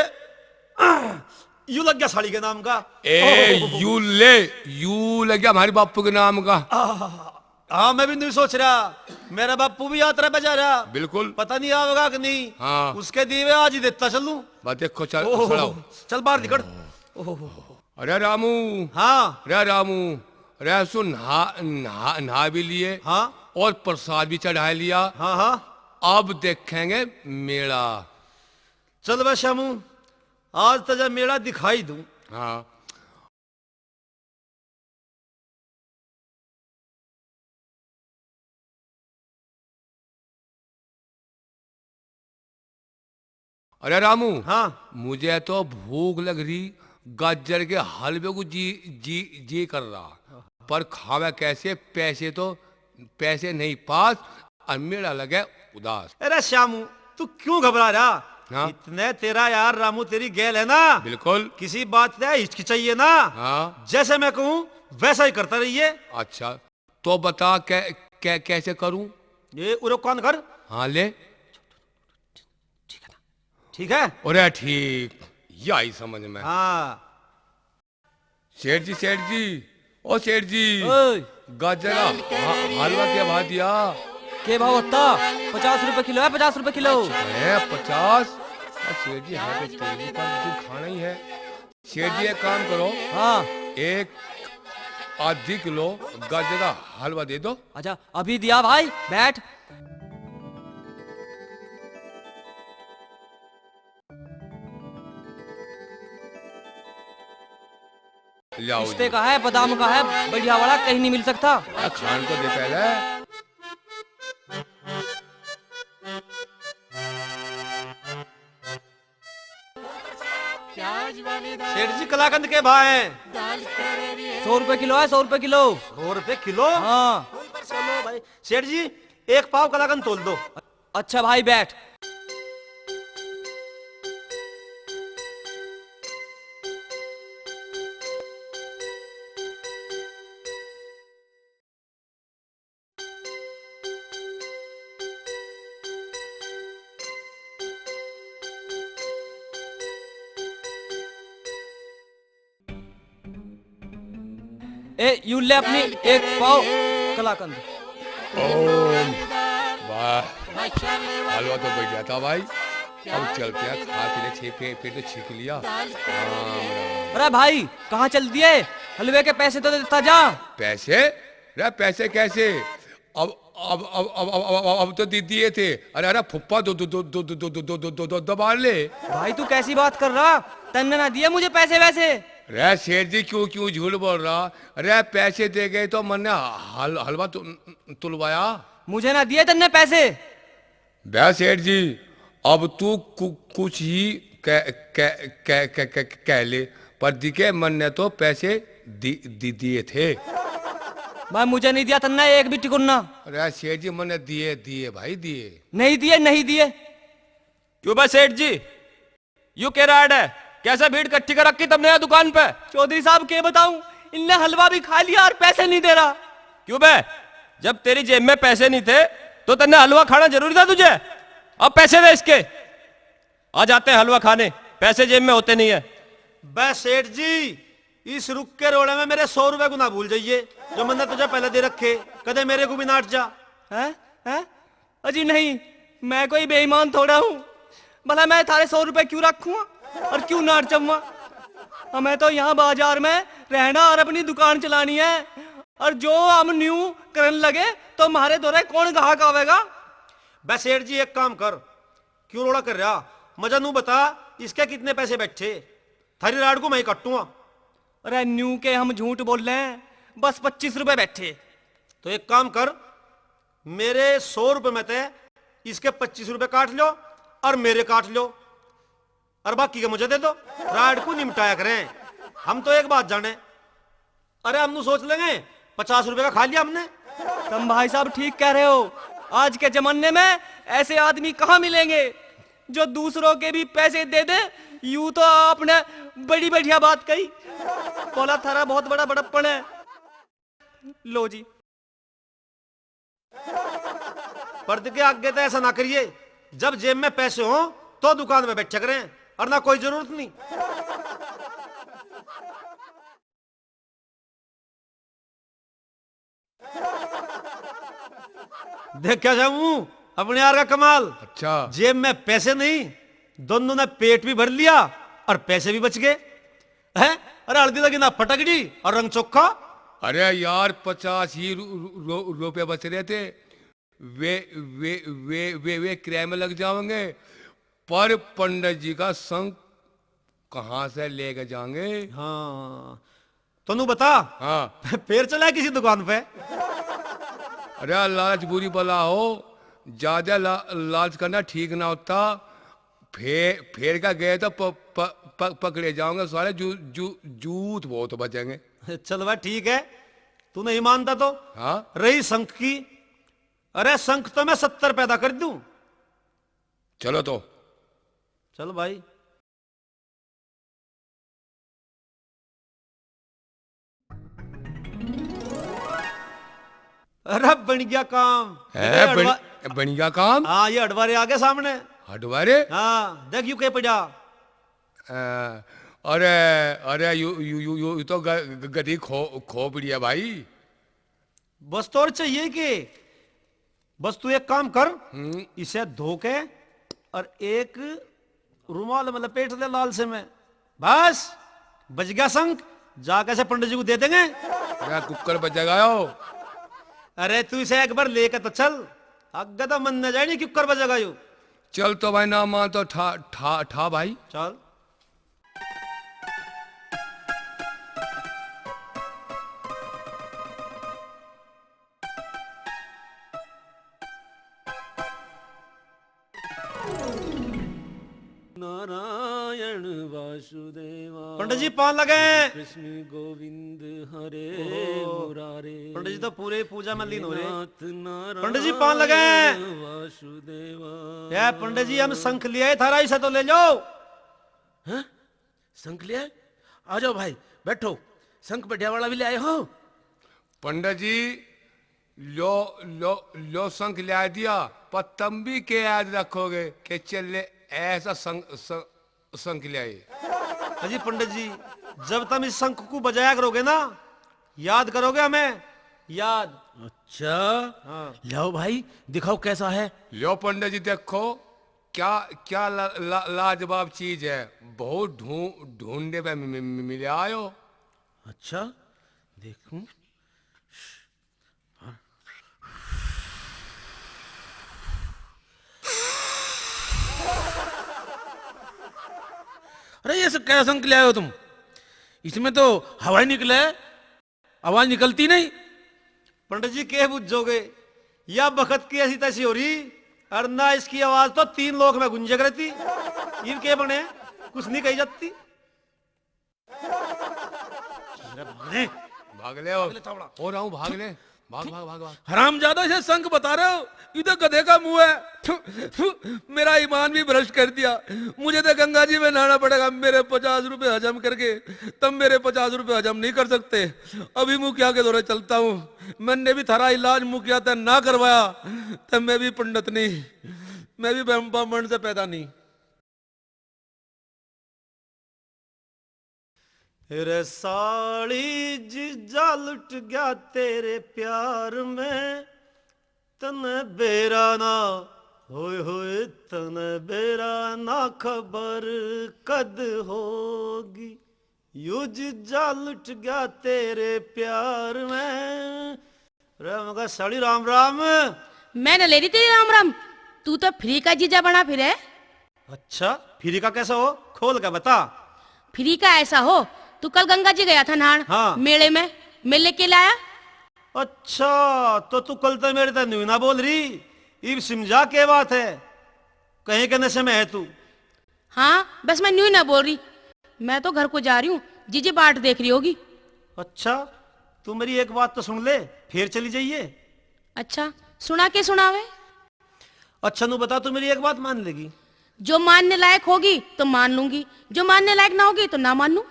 यू लग गया साली के नाम का। ए, ओहो हो हो हो। यू ले, यू लग गया हमारे बापू के नाम का। आह। हाँ, मैं भी नहीं सोच रहा। मेरा बापू भी यात्रा पे जा रहा। बिल्कुल। पता नहीं आवेगा कि नहीं। हाँ। उसके दीवे आज ही देता चलूं। बस देखो, चल, ओहो, चलाओ। चल बाहर निकल। ओहो। अरे रामू। हाँ। अरे रामू, अरे सुन, नहा, नहा, नहा भी लिए। हाँ। और प्रसाद भी चढ़ा लिया। हाँ, हाँ। अब देखेंगे मेला। चल बे श्यामू, आज तुझे मेला दिखाई दूं। हाँ। अरे रामू, हाँ। मुझे तो भूख लग रही, गाजर के हलवे को जी, जी, जी कर रहा, पर खावे कैसे? पैसे तो, पैसे नहीं पास, और मेरा लगे उदास। अरे श्यामू, तू क्यों घबरा रहा? हाँ। इतने तेरा यार रामू तेरी गैल है ना? बिल्कुल। किसी बात से हिचकिचाइए ना। हाँ। जैसे मैं कहूँ वैसा ही करता रहिए। अच्छा, तो बता कै-, कै-, कैसे करूँ? ये उरे कान कर। हाँ ले। ठीक है ना? ठीक है? अरे ठीक, यही समझ में। हाँ। सेठ जी, सेठ जी, ओ सेठ जी, ओए। गाजर का हा-, हलवा क्या भाव दिया? के भाव होता? पचास रुपए किलो है, पचास रुपए किलो। है पचास? और सेठ जी, है तो तेरी, पर तू खाना ही है। सेठ जी, एक काम करो। हाँ। एक आधी किलो गाजर का हलवा दे दो। अच्छा, अभी दिया भाई, बैठ। लाओ पिस्ते जी। का है, बादाम का है, बढ़िया वाला कहीं नहीं मिल सकता। अरे खान तो दे पहले। सेठ जी, कलाकंद के भाव हैं? सौ रुपए किलो है, सौ रुपए किलो। सौ रुपए किलो? हाँ। चलो भाई, सेठ जी, एक पाव कलाकंद तोल दो। अच्छा भाई, बैठ। ए, यू ले अपनी एक पाव कलाकंद। ओम, वाह, हलवा तो बढ़िया था भाई। अब चलते हैं, खा के छे पे-, पेट तो छीक लिया। राम राम। अरे भाई, कहाँ चल दिए? हलवे के पैसे तो देता जा। पैसे? रे, पैसे कैसे? अब, अब, अब तो दे दिए थे। अरे, अरे, फुप्पा दो, दो, दो, दो, दो, दो, दो, दो, दो, दो, दबा ले। भाई, तू कैसी बात कर रहा? तन्ने ना दिए मुझे पैसे वैसे। रे सेठ जी, क्यों, क्यों झूठ बोल रहा? अरे, पैसे दे गए तो मन्ने हल-, हलवा तु-, तुलवाया। मुझे ना दिए तन्ने पैसे। बे सेठ जी, अब तू कु-, कुछ ही कह, कह, कह, कह, कह, कह ले, पर दिखे मन्ने तो पैसे दि-, दि-, दिए थे। भाई, मुझे नहीं दिया तन्ने एक भी टिकुन्ना। अरे सेठ जी, मन्ने दिए, दिए भाई, दिए। नहीं दिए, नहीं दिए। क्यों बे सेठ जी, यू के राड है? कैसे भीड़ इकट्ठी कर रखी तुमने यहाँ दुकान पे? चौधरी साहब, के बताऊं, इनने हलवा भी खा लिया और पैसे नहीं दे रहा। क्यों बे, जब तेरी जेब में पैसे नहीं थे तो तन्ने हलवा खाना जरूरी था तुझे? अब पैसे दे इसके, आ जाते हैं हलवा खाने, पैसे जेब में होते नहीं है। बे सेठ जी, इस रुख के रोड़े में मेरे सौ रुपए को ना भूल जाइए, जो मैंने तुझे पहले दे रखे। कदे मेरे को भी नाट जा। हैं? हैं? अजी नहीं, मैं कोई बेईमान थोड़ा हूँ। भला मैं थारे सौ रुपए क्यों रखूँ और क्यों नाट चम्मा? हमें तो यहाँ बाजार में रहना और अपनी दुकान चलानी है, और जो हम न्यू करन लगे तो म्हारे धोरे कौन गाहक आवेगा? बे सेठ जी, एक काम कर, क्यों रोला कर रहा? मजा नू बता, इसके कितने पैसे बैठे? थारी राड को मैं ही काटूंगा। अरे न्यू के हम झूठ बोल रहे हैं, बस पच्चीस रुपए बैठे। तो एक काम कर, मेरे सौ रुपए में ते इसके पच्चीस रुपए काट लो और मेरे काट लो, और बाकी के मुझे दे दो। राड को निपटाया करें, हम तो एक बात जाने। अरे हम नू सोच लेंगे, पचास रुपए का खा लिया हमने। तुम भाई साहब ठीक कह रहे हो, आज के जमाने में ऐसे आदमी कहाँ मिलेंगे जो दूसरों के भी पैसे दे दे? यू तो आपने बड़ी बढ़िया बात कही। बोला, थारा बहुत बड़ा बड़प्पन है। लो जी। पर्द के आगे तो ऐसा ना करिए, जब जेब में पैसे हो तो दुकान में बैठे करें, और ना कोई जरूरत नहीं। देखा जाऊं अपने यार का कमाल। अच्छा। जेब में पैसे नहीं, दोनों ने पेट भी भर लिया और पैसे भी बच गए। हैं? अरे हल्दी लगी ना फटकड़ी और रंग चोखा। अरे यार, पचास ही रु-, रु-, रु-, रुपए बच रहे थे, वे, वे, वे, वे, वे किराए में लग जाएंगे, पर पंडित जी का संग कहाँ से लेके जाएंगे? हाँ, तन्नू बता। हाँ। फिर चला किसी दुकान पे? अरे लालच बुरी बला हो, ज्यादा ला-, लालच करना ठीक ना होता। फे-, फेर का गए तो प-, प-, प-, पकड़े जाओगे साले, जू-, जू-, जूत बहुत बचेंगे। चल भाई ठीक है, तू नहीं मानता तो। हाँ? रही शंख की, अरे शंख तो मैं सत्तर पैदा कर दूं। चलो तो। चल भाई। अरे बन गया काम। है, ये बन, हटवा-, बन गया काम? हाँ, ये हटवारे आ गए सामने। हटवारे? हाँ, देख यू के पड़ा। अ, अरे, अरे, you, you, you, you, you तो ग-, ग-, गधी खो-, खोपड़ी है भाई। बस तो और चाहिए कि, बस तू एक काम कर, हम्म। इसे धो के और एक रुमाल में लपेट ले लाल से में, बस बज गया शंख, जाके से पंडित जी को दे देंगे। अरे कुकर बजेगा यो। अरे तू इसे एक बार लेके तो चल, आगे तो मन न जाए नहीं कुकर बजेगा यो। चल तो भाई, ना मान तो ठा, ठा, ठा भाई। चल। नारायण वासुदेवा। पंडित जी, पान लगे। कृष्ण गोविंद हरे ओहो। मुरारे। पंडित जी तो पूरे पूजा में लीन हो रहे। नाथ नारायण पंडित जी, पान लगे। वासुदेवा। क्या पंडित जी, हम शंख ले आए, थारा इसे तो ले जाओ। हैं? शंख ले आए? आ जाओ भाई, बैठो। शंख बढ़िया वाला भी ले आए हो? पंडित जी, लो, लो, लो शंख ले आ दिया, पर तम भी के याद रखोगे कि चेले ऐसा शंख, शंख, शंख ले आए? अजी पंडित जी, जब तम इस शंख को बजाया करोगे ना, याद करोगे हमें, याद। अच्छा, हाँ। लाओ भाई, दिखाओ कैसा है। लो पंडित जी, देखो, क्या, क्या ला-, ला-, लाजवाब चीज है। बहुत ढूं-, ढूंढने पे मि-, मि-, मि-, मिले आयो। अच्छा, देखूं। हाँ। अरे, ये सब क्या शंख ले आए हो तुम? इसमें तो हवा ही निकले। आवाज निकलती नहीं। पंडित जी, के बुझोगे, या बखत की ऐसी तैसी हो रही, और ना इसकी आवाज तो तीन लोक में गूंजे करती। इब के बने, कुछ नहीं कही जाती। अरे भाग ले। भाग ले, भाग ले, तावड़ा। और आऊं, भाग ले। भाग, भाग, भाग, भाग। हरामजादा, इसे शंख बता रहे हो? इधर गधे का मुंह है। थु, थु, मेरा ईमान भी भ्रष्ट कर दिया। मुझे तो गंगा जी में नहाना पड़ेगा मेरे पचास रुपए हजम करके। तुम मेरे पचास रुपए हजम नहीं कर सकते। अभी मुखिया के दौरे चलता हूँ। मैंने भी थारा इलाज मुखिया तै ना करवाया, तो मैं भी पंडित नहीं, मैं भी ब्रह्म ब्राह्मण से पैदा नहीं। रे साली, जीजा लुट गया तेरे प्यार में, तने बेरा ना, होए होए तने बेरा ना, खबर कद होगी, यो जीजा लुट गया तेरे प्यार में। रे मगर साली, राम राम। मैं न ले रही तेरी राम राम, तू तो फ्री का जीजा बना फिरे। अच्छा, फ्री का कैसा हो, खोल के बता। फ्री का ऐसा हो, तू कल गंगा जी गया था नहान, हाँ। मेले में, मेले के लाया? अच्छा, तो तू कल तो मेरे तै न्यू ना बोल रही, इब समझा के बात है, कहीं के नशे में है तू। हाँ, बस मैं न्यू ना बोल रही, मैं तो घर को जा रही हूँ, जीजी बाट देख रही होगी। अच्छा, तू मेरी एक बात तो सुन ले, फिर चली जाइए। अच्छा, सुना के सुनावे? अच्छा, नू बता, तू मेरी एक बात मान लेगी? जो मानने लायक होगी तो मान लूंगी, जो मानने लायक ना होगी तो ना मानू।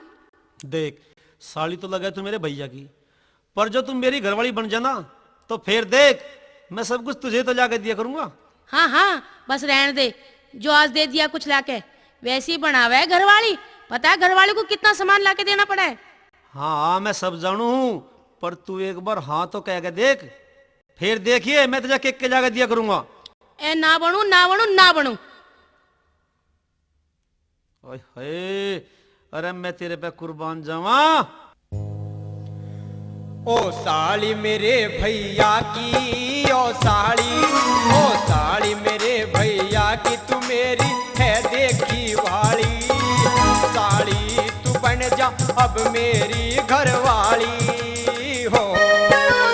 देख, साली तो लगा तू मेरे भैया की, पर जो तू मेरी घरवाली बन जाना, तो फिर देख, मैं सब कुछ तुझे तो लाके दिया करूंगा। हाँ, हाँ, बस रहन दे, जो आज दे दिया कुछ लाके, वैसी बनावे है घरवाली। पता है घरवाली को कितना सामान लाके देना पड़ा है? हाँ, हाँ, मैं सब जानू हूँ, पर तू एक बार हाँ तो कह के देख, फिर देखिए, मैं तुझे के के लाके दिया करूंगा। ए, ना बनू, ना बनू, ना बनू। ओए होए, अरे मैं तेरे पे कुर्बान जावा। ओ साली मेरे भैया की, ओ साली, ओ साली मेरे भैया की, तू मेरी है देखी वाली। साली तू बन जा अब मेरी घरवाली हो।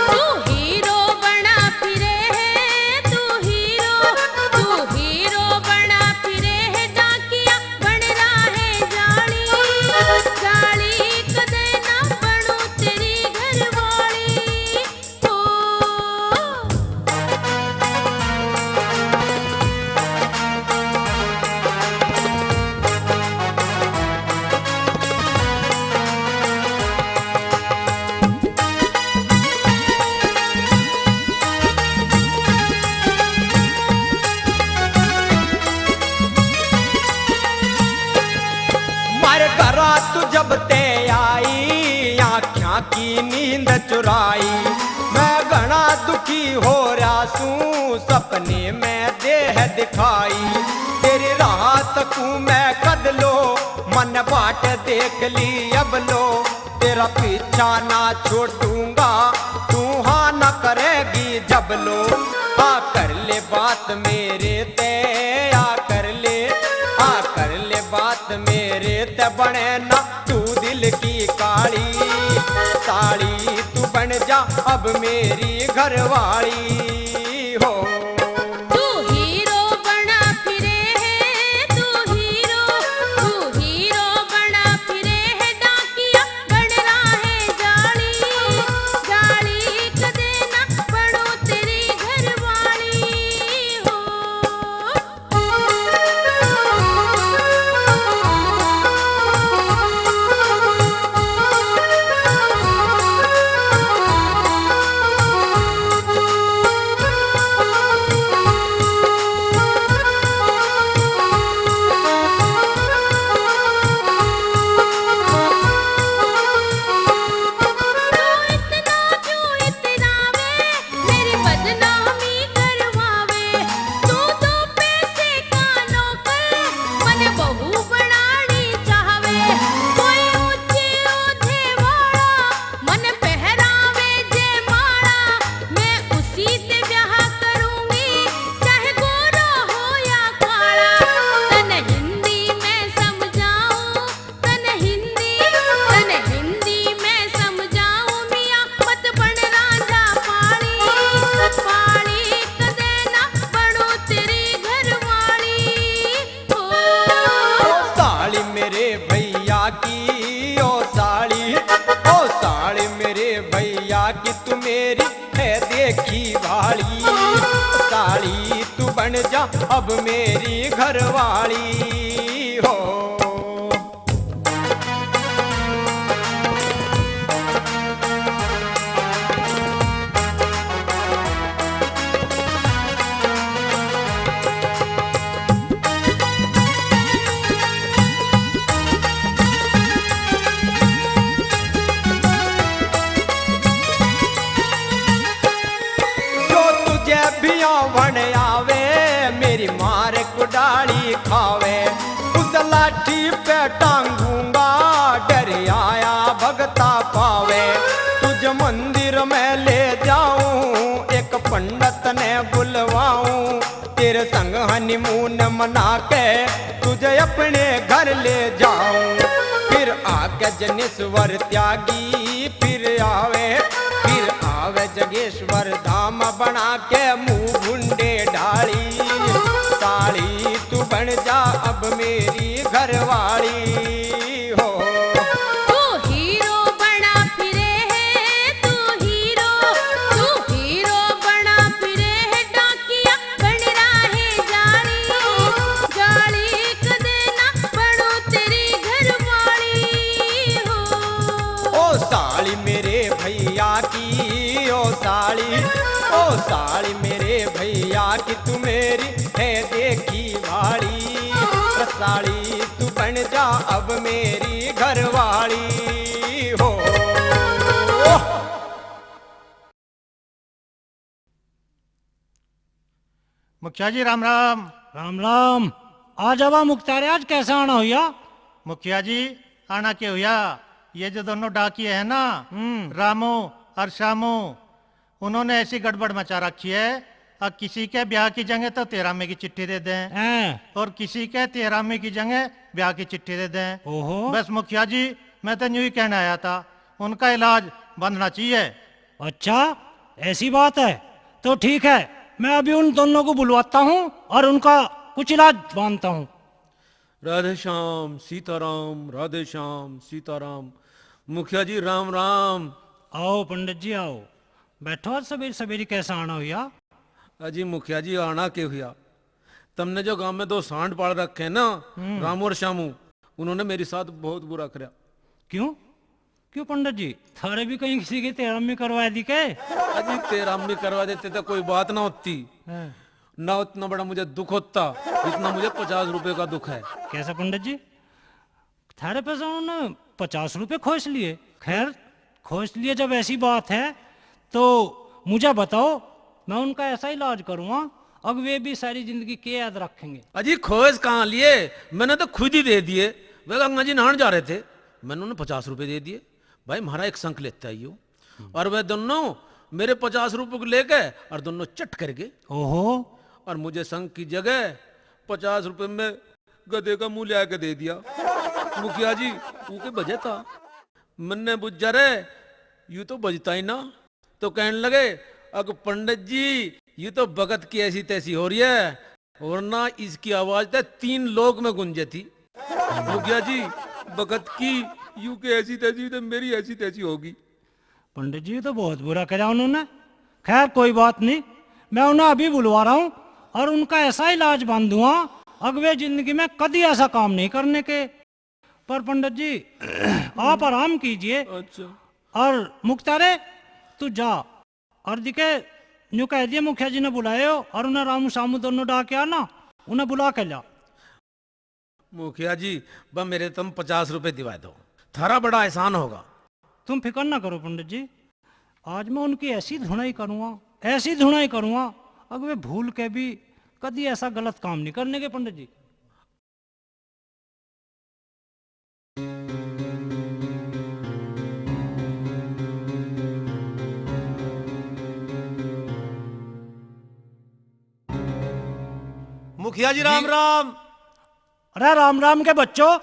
तू हीरो बना फिरे है, तू हीरो, तू हीरो बना फिरे है, डाकिया बन रहा है जाली, जाली कदे ना बनू तेरी घरवाली। ओ। घरा तू जब ते आई, आँख्यां की नींद चुराई। मैं घणा दुखी हो रहा सूं, सपने में देह दिखाई। तेरी राह तकूं मैं कद लो, मन बाट देख ली अब लो। तेरा पीछा ना छोड़ूंगा, तू हाँ ना करेगी जब लो। आ कर ले बात मेरे ते, आ कर ले, आ कर ले बात मेरे ते, बने ना तू दिल की काली। साली तू बन जा अब मेरी घरवाली हो। तू हीरो बना फिरे है, तू हीरो, तू हीरो बना फिरे है, डाकिया बन रहा है जाली, जाली कदे ना बनो तेरी घरवाली हो। मेरी बदनामी करवावे, तू तो पैसे का नौकर, मने बहू बनानी चाहवे। कोई ऊंचे ओहदे वाला, मने पहरावे जे माला, मैं उसी ते ब्याह करूंगी, चाहे गोरा हो या काला। तने हिंदी में समझाऊं, तने हिंदी, तने हिंदी में समझाऊं मियां, मत बन रांझा पाली, पाली कदे ना बनो तेरी घरवाली। ओ साली मेरे भैया की, ओ साली, ओ साली मेरे भैया की, तू मेरी है देखी भाली। साली तू बन जा अब मेरी घरवाली हो। जो तुझे बियावण आवे, मेरी मार कुडाली खावे, उस लाठी पे टांगूंगा, डर आया भगता पावे। तुझे मंदिर में ले जाऊं, एक पंडित ने बुलवाऊं, तेरे संग हनीमून मना के तुझे अपने घर ले जाऊं। फिर आके जनेश्वर त्यागी फिर आवे, फिर आवे जगेश्वर धाम बना के मुंह भुंडे डाली। साली तू बन जा अब मेरी घरवाली हो। तू हीरो बना फिरे है, तू हीरो, तू हीरो बना फिरे है, डाकिया बन रहा है जाली, जाली कदे ना बनो तेरी घरवाली हो। ओ साली मेरे भैया की, ओ साली, ओ साली मेरे भैया की, तू मेरी है देखी भाली। साली तू बन जा अब मेरी घरवाली हो। मुखिया जी, राम राम। राम राम। आ जावा मुख्तार, आज कैसा आना हुआ? मुखिया जी, आना के हुआ, ये जो दोनों डाकिए हैं ना, हम्म। रामू और श्यामू, उन्होंने ऐसी गड़बड़ मचा रखी है। अब किसी के ब्याह की जगह तो तेरहवीं की चिट्ठी दे दें, हैं। और किसी के तेरहवीं की जगह ब्याह की चिट्ठी दे दें। ओहो। बस मुखिया जी, मैं तो यूं ही कहने आया था, उनका इलाज बंधना चाहिए। अच्छा, ऐसी बात है, तो ठीक है, मैं अभी उन दोनों को बुलवाता हूँ और उनका कुछ इलाज बांधता हूँ। राधे श्याम सीताराम, राधे श्याम सीताराम। मुखिया जी, राम राम। आओ पंडित जी, आओ, बैठो। आज सवेरे सवेरे कैसा आना हुआ? अजी मुखिया जी, आना के हुआ, तमने जो गांव में दो सांड पाल रखे हैं ना, हम्म। रामू और श्यामू, उन्होंने मेरे साथ बहुत बुरा करया। क्यों? क्यों पंडित जी, थारे भी कहीं किसी की तेरहवीं करवा दी के? अजी, तेरहवीं करवा देते तो कोई बात ना होती, हैं। ना इतना बड़ा मुझे दुख होता, जितना मुझे पचास रुपए का दुख है। कैसा पंडित जी? थारे पे से उन्होंने पचास रुपए खोस लिए। खैर, खोस लिए जब ऐसी बात है, तो मुझे बताओ, मैं उनका ऐसा इलाज करूँगा, अब वे भी सारी जिंदगी के याद रखेंगे। अजी, खोस कहाँ लिए, मैंने तो खुद ही दे दिए। वे गंगा जी नहान जा रहे थे, मैंने उन्हें पचास रुपए दे दिए, भाई, म्हारा एक शंख लेते आइयो। और वे दोनों मेरे पचास रुपए को लेके और दोनों चट करके, ओहो। और मुझे शंख की जगह पचास रुपए में गधे का मुंह लिया के दे दिया। मुखिया जी, वो के बजे था? मन्ने बुझा रे, यू तो बजता ही ना। तो कहने लगे, "अग पंडित जी, यू तो बगत की ऐसी तैसी हो रही है, वरना इसकी आवाज तो तीन लोक में गूंजे थी।" मुखिया जी, बगत की यू के ऐसी तैसी, तो मेरी ऐसी तैसी होगी। पंडित जी, तो बहुत बुरा करा उन्होंने। खैर, कोई बात नहीं, मैं उन्हें अभी बुलवा रहा हूँ और उनका ऐसा इलाज बांधूंगा, अगवे जिंदगी में कदी ऐसा काम नहीं करने के। पर पंडित जी, आप आराम कीजिए। अच्छा। और मुख्तारे, तू जा और दिखे, न्यू कह दिए मुखिया जी ने बुलाए हो और उन्हें रामू सामू दोनों डाके आना, उन्हें बुला के ला। मुखिया जी, बस मेरे तुम पचास रुपए दिवा दो, थारा बड़ा एहसान होगा। तुम फिक्र ना करो पंडित जी, आज मैं उनकी ऐसी धुनाई करूँगा, ऐसी धुनाई करूँगा, अब वे भूल के भी कदी ऐसा गलत काम नहीं करने के पंडित जी। मुखिया जी, जी। राम राम। अरे राम राम के बच्चों,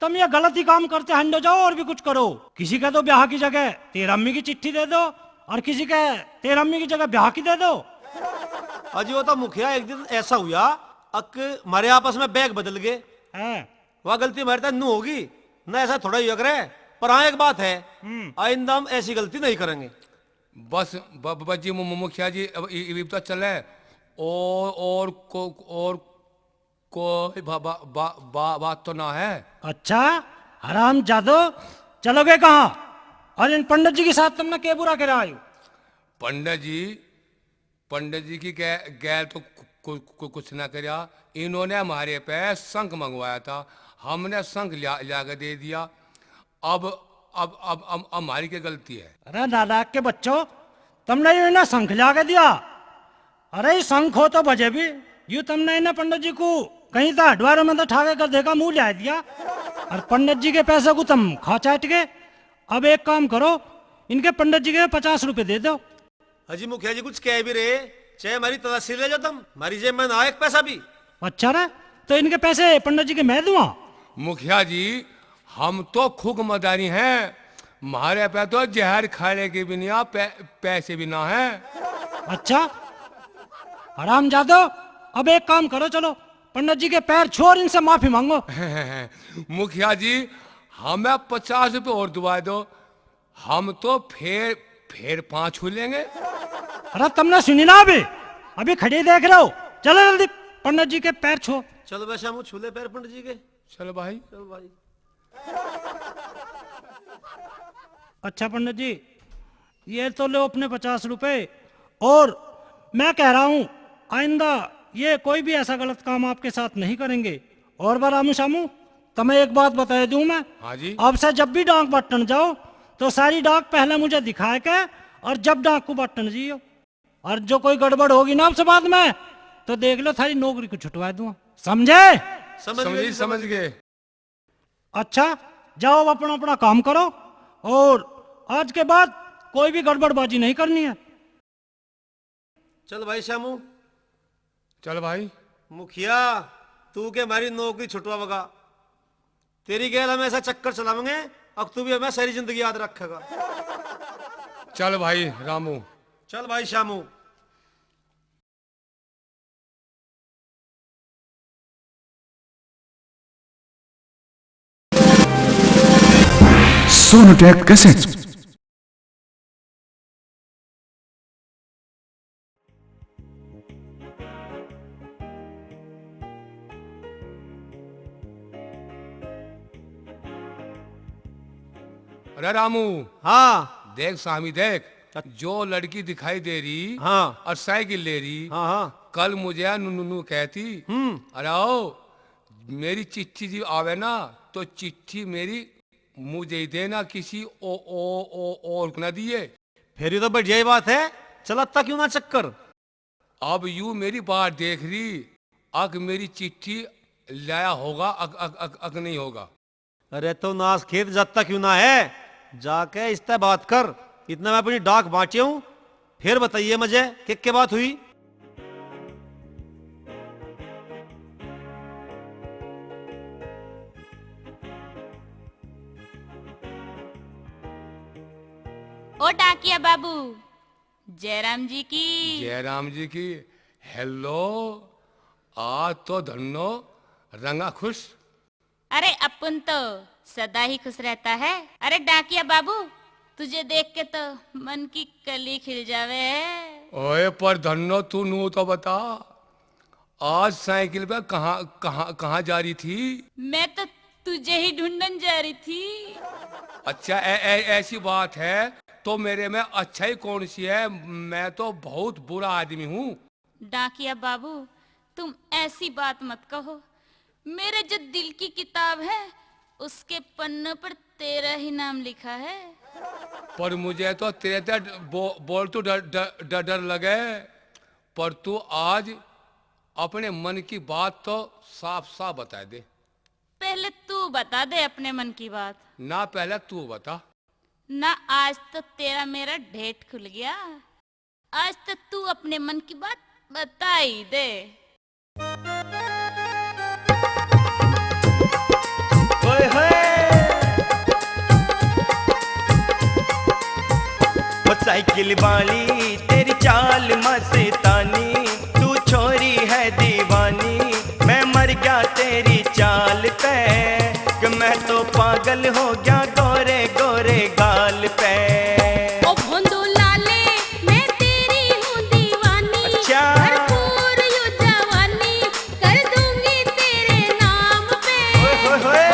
तुम ये गलत ही काम करते हंडो जाओ और भी कुछ करो। किसी के तो ब्याह की जगह तेरहवीं की चिट्ठी दे दो और किसी के तेरहवीं की जगह ब्याह की दे दो। अजी वो तो मुखिया एक दिन ऐसा हुआ, अक हमारे आपस में बैग बदल गए। हैं। वह गलती हमारे तक नू होगी ना, ऐसा थोड़ा ही हुआ करे। पर हाँ, एक बात है, हम्म। आइंदा हम ऐसी गलती नहीं करेंगे। बस ब-, ब-, बस जी मु-, मु-, मुखिया जी, अब इ-, इ-, इब तो चले। और, और को, और कोई बा-, बा-, बा-, बा-, बात तो ना है? अच्छा, हराम जादो, चलोगे कहाँ? और इन पंडित जी के साथ तुमने के बुरा करा आयो? पंडित जी, पंडित जी की गै-, गैल तो कु-, कु-, कु-, कुछ ना करया। इन्होंने हमारे पे शंख मंगवाया था, हमने शंख लिया, लिया के दे दिया। अब, अब, अब, अब हमारी क्या गलती है? अरे नालायक के बच्चों, तुमने यू इन्हें शंख लिया के दिया। अरे, ये शंख हो तो बजे भी, यू तुमने इन्हें पंडित जी को कहीं था हडवारों में तो ठाके कर देखा, मुंह लिया दिया। और पंडित जी के पैसे को तुम खा चाट के। अब एक काम करो, इनके पंडित जी के पचास रुपए दे दो। अजी मुखिया जी कुछ कह भी रहे, चाहे हमारी तलाशी ले जाओ तुम, हमारी जेब में ना आए एक पैसा भी। अच्छा रे, तो इनके पैसे पंडित जी के मैं दूंगा? मुखिया जी, हम तो खूब मदारी हैं, म्हारे पे तो जहर खाने के भी नहीं आ, पै-, पैसे भी ना हैं। अच्छा, हराम जादो, अब एक काम करो, चलो पंडित जी के पैर छू और इनसे माफी मांगो। मुखिया जी, हमें पचास रुपए और दुआ दो, हम तो फेर, फेर पाँच छू लेंगे। अरे तुमने सुनी ना अभी, अभी खड़े देख रहे हो। चलो जल्दी पंडित जी के पैर छू। चलो वैसे हम छू ले पैर पंडित जी के। चलो भाई। चलो भाई। अच्छा पंडित जी, ये तो लो अपने पचास रुपए, और मैं कह रहा हूँ, आइंदा ये कोई भी ऐसा गलत काम आपके साथ नहीं करेंगे। और बार रामू शामू, तुम्हें एक बात बता दूं मैं। हाँ जी। अब से जब भी डाक बट्टन जाओ, तो सारी डाक पहले मुझे दिखा के, और जब डाक को बट्टन जियो, और जो कोई गड़बड़ होगी ना आपसे बाद में, तो देख लो, थारी नौकरी को छुटवा दूंगा। समझे? समझ समझ गए, गए, समझ समझ गए। अच्छा, जाओ, अपना अपना काम करो, और आज के बाद कोई भी गड़बड़बाजी नहीं करनी है। चल भाई श्यामू। चल भाई। मुखिया, तू के हमारी नौकरी छुटवावेगा? तेरी गैल हम ऐसा चक्कर चलावेंगे, अब तू भी हमें सारी जिंदगी याद रखेगा। चल भाई रामू। चल भाई श्यामू। Sonotech Cassette। अरे रामू। हाँ। देख स्वामी, देख, अच्छा। जो लड़की दिखाई दे रही, हाँ। और साइकिल ले रही, हाँ, हाँ। कल मुझे नु-, नु-, नु कहती, हम्म। अरे आओ, मेरी चिच्ची जी आवे ना, तो चिट्ठी मेरी मुझे ही देना, किसी ओ, ओ, ओ, और को ना दिए। फिर ये तो बढ़िया ही बात है, चलाता क्यों ना चक्कर? अब यू मेरी बाट देख रही, अक मेरी चिट्ठी लाया होगा, अक, अक, अक, अक नहीं होगा। अरे तो नास खेत जाता क्यों ना है, जाके इससे बात कर। इतना मैं अपनी डाक बांटे हूँ, फिर बताइए मुझे के के बात हुई। ओ डाकिया बाबू, जयराम जी की। जयराम जी की। हेलो, आज तो धन्नो रंगा खुश। अरे, अपन तो सदा ही खुश रहता है। अरे डाकिया बाबू, तुझे देख के तो मन की कली खिल जावे है। ओए, पर धन्नो, तू नू तो बता, आज साइकिल पे कहाँ, कहाँ, कहाँ जा रही थी? मैं तो तुझे ही ढूंढन जा रही थी। अच्छा, ऐ-, ऐ-, ऐसी बात है, तो मेरे में अच्छाई कौन सी है? मैं तो बहुत बुरा आदमी हूँ। डाकिया बाबू, तुम ऐसी बात मत कहो। मेरे जो दिल की किताब है, उसके पन्नों पर तेरा ही नाम लिखा है। पर मुझे तो तेरे ते बो-, बोल तो डर, डर, डर, डर लगे, पर तू आज अपने मन की बात तो साफ साफ बता दे। पहले तू बता दे अपने मन की बात। ना, पहले तू बता। ना, आज तो तेरा मेरा डेट खुल गया। आज तो तू अपने मन की बात बता ही दे। ओए होए। ओ साइकिल वाली तेरी चाल मस्तानी, तू छोरी है दीवानी, मैं मर गया तेरी चाल पे, कि मैं तो पागल हो गया गोरे गोरे गाल पे। ओ भोंदू लाले, मैं तेरी हूँ दीवानी, अच्छा। भरपूर यू जवानी कर दूंगी तेरे नाम पे। ओए होए होए।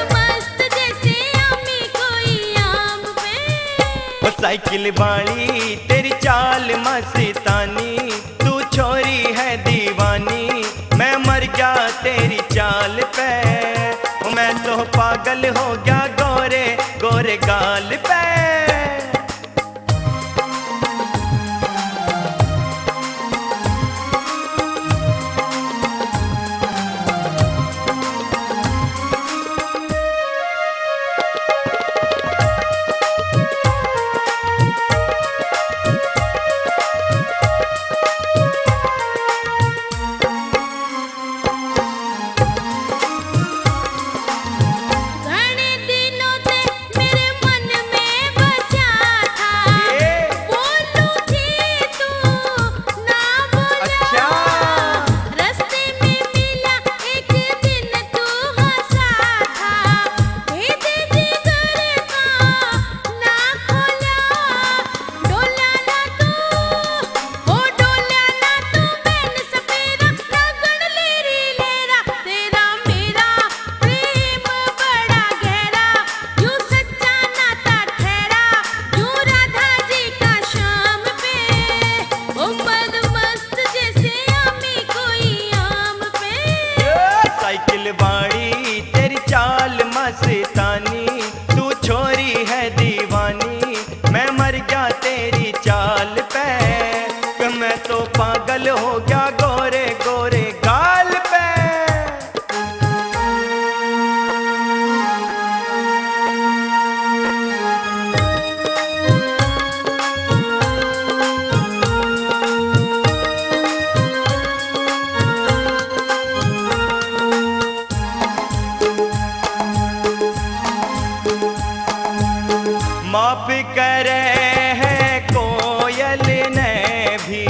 ओ मस्त जैसे आमी कोई आम पे। ओ साइकिल वाली तेरी चाल मस्तानी, तू छोरी है दीवानी, मैं मर गया तेरी चाल पे। ओ मैं तो पागल हो गया गोरे गोरे गाल पे। घणे दिनों से मेरे मन में बसा था। ये। बोलूं थी तू ना बोला। अच्छा। रास्ते में मिला एक दिन तू हंसा था। भेद जिगर का ना खोला। डोला ना तू, ओ डोला ना तू, मैन सपेरा, लगन लेरी लेरा, तेरा मेरा प्रेम बड़ा गहरा, यूं सच्चा नाता ठहरा, यूं राधा जी का श्याम पे, ओ मद मस्त जैसे आमी कोई आम पे। ए, साइकिल वाली तेरी चाल मस्तानी, तू छोरी है दीवानी, मैं मर गया तेरी चाल पे, मैं तो पागल हो गया गोरे गोरे गाल पे। माफ करे है कोयल ने भी,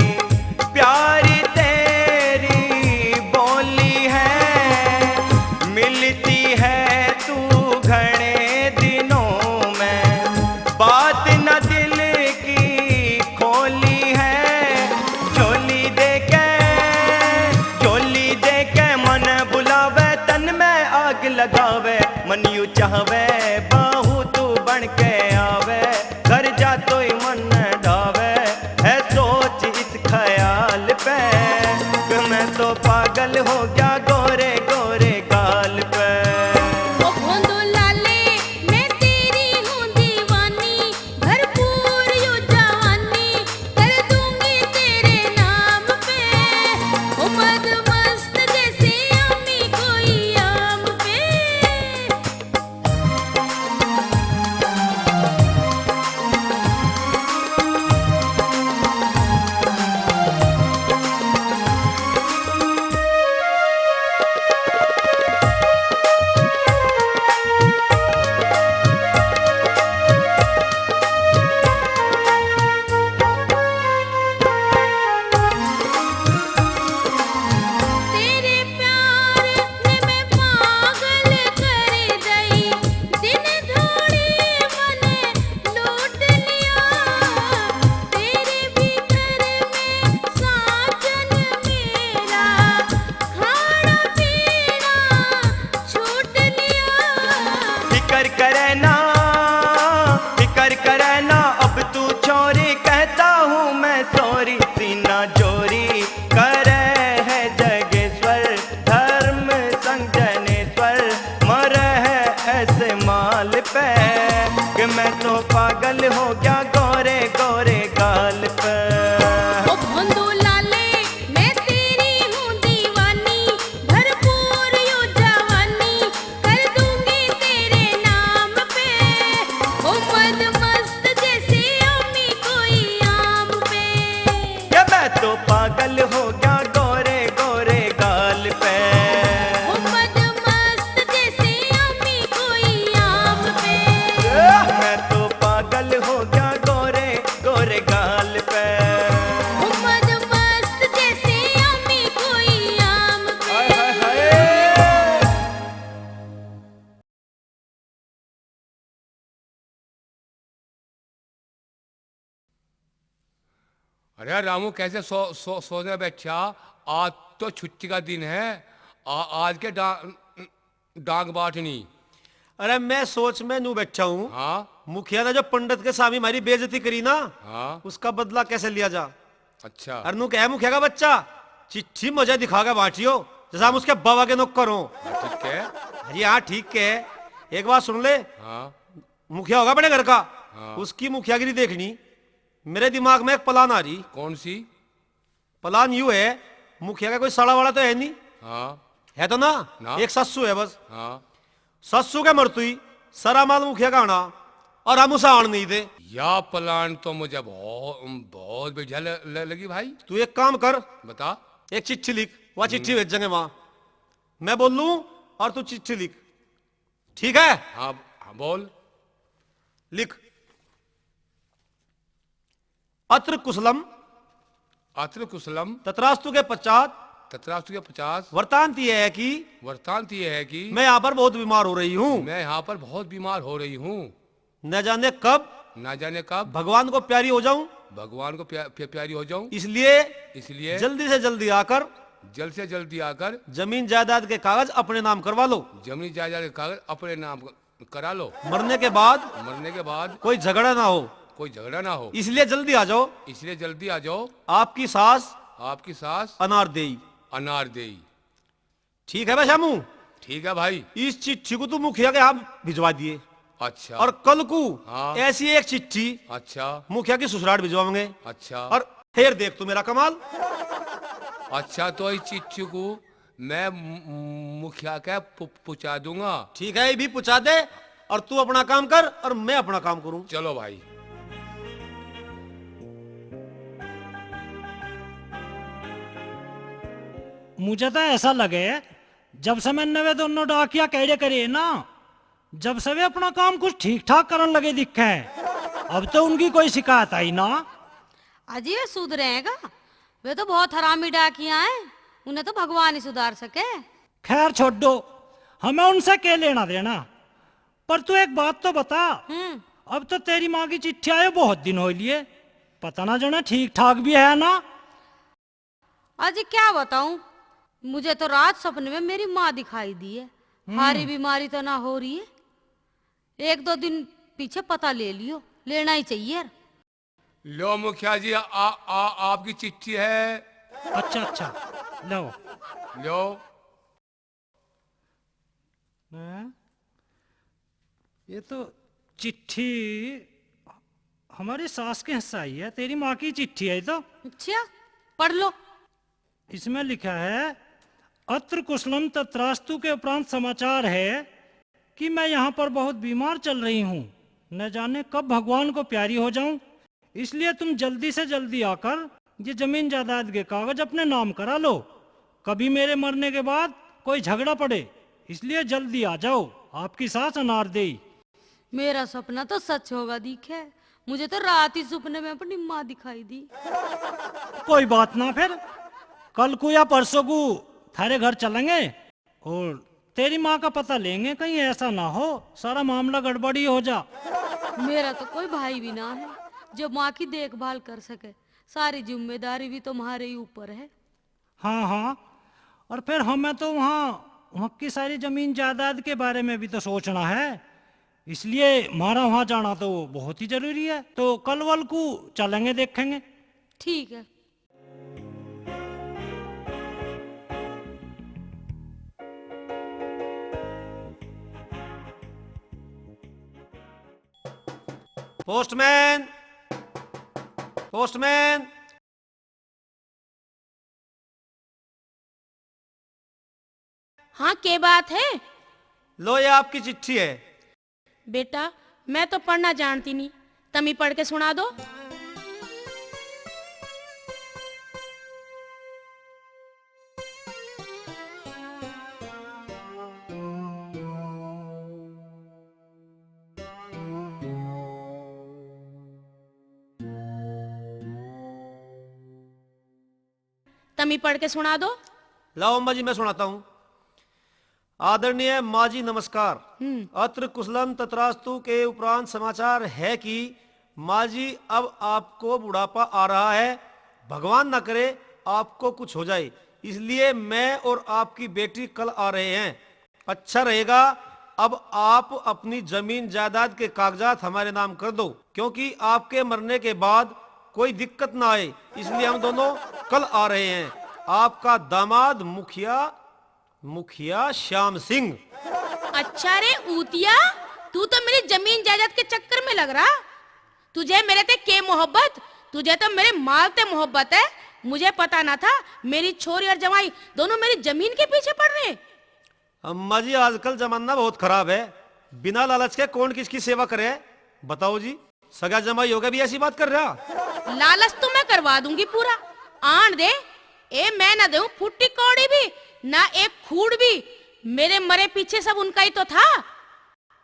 प्यारी तेरी बोली है। मिलती है तू घणे दिनों में, बात न दिल की खोली है। झोली दे के, झोली दे के मन बुलावे, तन में आग लगावे, मन यू चाहवे, बहू तू बन के आवे। घर जा तो ही मन डावे, है सोच इस ख्याल पे, कि मैं तो पागल हो गया गोरे गोरे गाल पे। ओ माल पे, कि मैं तो पागल हो गया गोरे गोरे गाल पे। ओ भोंदू लाले, मैं तेरी हूँ दीवानी, भरपूर यो जवानी, कर दूंगी तेरे नाम पे। ओ मद मस्त जैसे आमी कोई आम पे। ये मैं तो पागल हो गया गोरे गोरे गाल पे। ओ मद मस्त जैसे आमी कोई आम पे। ये मैं तो पागल हो गया गोरे गोरे गाल पे। ओ मद मस्त जैसे आमी कोई आम पे। हाय, हाय, हाय। अरे रामू, कैसे सो, सो, सोने बैठा? आज तो छुट्टी का दिन है, आ, आज के डा-, डांग बाटनी। अरे मैं सोच में नू बैठा हूँ। हाँ। मुखिया ने जो पंडित के सामने हमारी बेइज्जती करी ना, हाँ। उसका बदला कैसे लिया जा। अच्छा। अर नू कहे मुखिया का बच्चा, चिट्ठी मुझे दिखा के बांटियो, जैसा हम उसके बाबा के नौकर हों। हाँ, ठीक है। अरे हाँ, ठीक है। एक बात सुन ले। हाँ। मुखिया होगा अपने घर का, हाँ। उसकी मुखियागिरी देखनी, मेरे दिमाग में एक प्लान आ रही। कौन सी? प्लान यू है, मुखिया का कोई साला वाला तो है नहीं। हाँ। है तो ना? ना। एक सासू है बस। हाँ। सासू के मरतुई सारा माल मुखिया का आना, और हम उसे आन नहीं दे। या प्लान तो मुझे बहुत, बहुत बढ़िया ल-, ल-, लगी भाई। तू एक काम कर। बता। एक चिट्ठी लिख, वह चिट्ठी हम्म। भेजेंगे वहां। मैं बोलूं और तू चिट्ठी लिख, ठीक है? हाँ, हाँ, बोल। लिख। अत्र कुशलम। अत्र कुशलम। तत्रास्तु के पश्चात। तत्रास्तु के पश्चात। वृत्तांत यह है कि। वृत्तांत यह है कि। मैं यहाँ पर बहुत बीमार हो रही हूँ। मैं यहाँ पर बहुत बीमार हो रही हूँ। न जाने कब। न जाने कब। भगवान को प्यारी हो जाऊं। भगवान को प्या-, प्या-, प्यारी हो जाऊं। इसलिए। इसलिए। जल्दी से जल्दी आकर। जल्द से जल्दी आकर। जमीन जायदाद के कागज अपने नाम करवा लो। जमीन जायदाद के कागज अपने नाम क-, करा लो। मरने के बाद। मरने के बाद। कोई झगड़ा ना हो। कोई झगड़ा ना हो। इसलिए जल्दी आ जाओ। इसलिए जल्दी आ जाओ। आपकी सास। आपकी सास। अनार देई। अनार देई। ठीक है बे श्यामू? ठीक है भाई। इस चिट्ठी को तू मुखिया के यहाँ भिजवा दिए। अच्छा। और कल को हाँ। ऐसी एक चिट्ठी अच्छा। मुखिया की ससुराल भिजवाएंगे। अच्छा। और फिर देख तू मेरा कमाल। अच्छा, तो इस चिट्ठी को मैं मु-, मुखिया के पु-, पहुंचा दूंगा। ठीक है, ये भी पहुंचा दे और तू अपना काम कर और मैं अपना काम करूं। चलो भाई। मुझे तो ऐसा लगे, जब से मैंने वे दोनों डाकिया कैडे करे ना, जब से वे अपना काम कुछ ठीक ठाक करन लगे दिखे हैं। अब तो उनकी कोई शिकायत आई ना। अजी, वे सुधरेगा? वे तो बहुत हरामी डाकिया हैं, उन्हें तो भगवान ही सुधार सके। खैर छोड़ो, हमें उनसे के लेना देना। पर तू एक बात तो बता, हम्म। अब तो तेरी माँ की चिट्ठी आए बहुत दिन हो लिए, पता ना जने ठीक ठाक भी है ना। अजी क्या बताऊं, मुझे तो रात सपने में मेरी माँ दिखाई दी है। हम्म। हारी बीमारी तो ना हो रही है, एक दो दिन पीछे पता ले लियो, लेना ही चाहिए। लो मुखिया जी, आ, आ, आपकी चिट्ठी है। अच्छा, अच्छा, लो। लो। हैं? ये तो चिट्ठी हमारी सास के यहाँ से आई है, तेरी माँ की चिट्ठी है ये तो। अच्छा, पढ़ लो। इसमें लिखा है, अत्र कुशलम तत्रास्तु के उपरांत समाचार है कि मैं यहाँ पर बहुत बीमार चल रही हूँ, न जाने कब भगवान को प्यारी हो जाऊं, इसलिए तुम जल्दी से जल्दी आकर ये जमीन जायदाद के कागज अपने नाम करा लो। कभी मेरे मरने के बाद कोई झगड़ा पड़े, इसलिए जल्दी आ जाओ। आपकी सास अनार देई। मेरा सपना तो सच होगा दिखे, मुझे तो रात ही सपने में अपनी माँ दिखाई दी। कोई बात ना, फिर कल को या परसों को थारे घर चलेंगे और तेरी माँ का पता लेंगे, कहीं ऐसा ना हो सारा मामला गड़बड़ी हो जा। मेरा तो कोई भाई भी ना है जो माँ की देखभाल कर सके, सारी जिम्मेदारी भी तुम्हारे ही ऊपर है। हाँ, हाँ, और फिर हमें तो वहाँ, वहाँ की सारी जमीन जायदाद के बारे में भी तो सोचना है, इसलिए हमारा वहाँ जाना तो बहुत ही जरूरी है। तो कल वल को चलेंगे, देखेंगे। ठीक है। Postman, postman. हाँ, के बात है? लो, ये आपकी चिट्ठी है। बेटा, मैं तो पढ़ना जानती नहीं, तमी पढ़ के सुना दो। तमी पढ़ के सुना दो। लाओ अम्मा जी, मैं सुनाता हूँ। आदरणीय माँ जी, नमस्कार। हम्म। अत्र कुशलम तत्रास्तु के उपरांत समाचार है कि माँ जी, अब आपको बुढ़ापा आ रहा है, भगवान ना करे आपको कुछ हो जाए, इसलिए मैं और आपकी बेटी कल आ रहे हैं। अच्छा रहेगा, अब आप अपनी जमीन जायदाद के कागजात हमारे नाम कर दो, क्योंकि आपके मरने के बाद कोई दिक्कत ना आए, इसलिए हम दोनों कल आ रहे हैं। आपका दामाद मुखिया, मुखिया श्याम सिंह। अच्छा रे ऊतिया, तू तो मेरी जमीन जायदाद के चक्कर में लग रहा। तुझे मेरे ते के मोहब्बत, तुझे तो मेरे माल ते मोहब्बत है। मुझे पता ना था मेरी छोरी और जवाई दोनों मेरी जमीन के पीछे पड़ रहे हैं। अम्मा जी, आजकल जमाना बहुत खराब है, बिना लालच के कौन किसकी सेवा करे? बताओ जी, सगा जमाई होकर भी ऐसी बात कर रहा? लालच तो मैं करवा दूंगी पूरा, आन दे। ए, मैं ना दूं फुट्टी कौड़ी भी, ना एक खूड़ भी। मेरे मरे पीछे सब उनका ही तो था।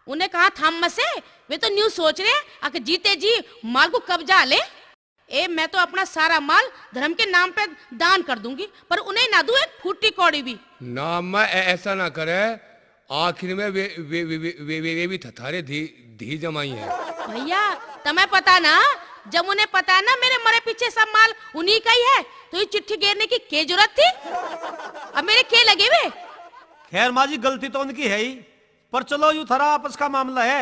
उन्हें कहा थाम मसे, वे तो न्यू सोच रहे हैं, अक जीते जी माल को कब्जा ले। ए, मैं तो अपना सारा माल धर्म के नाम पे दान कर दूंगी, पर उन्हें ना दूं एक फूटी कौड़ी भी। ना अम्मा, ऐ-, ऐसा ना करे। आखिर में वे, वे, वे, वे, वे, वे, वे भी थ-, थारे धी, धी जमाई है। भैया, तमें पता ना, जब उन्हें पता ना मेरे मरे पीछे सब माल उन्हीं का ही है, तो ये चिट्ठी गेरने की के जरूरत थी? अब मेरे के लगे वे? खैर माँ जी, गलती तो उनकी है ही, पर चलो, यू थारा आपस का मामला है,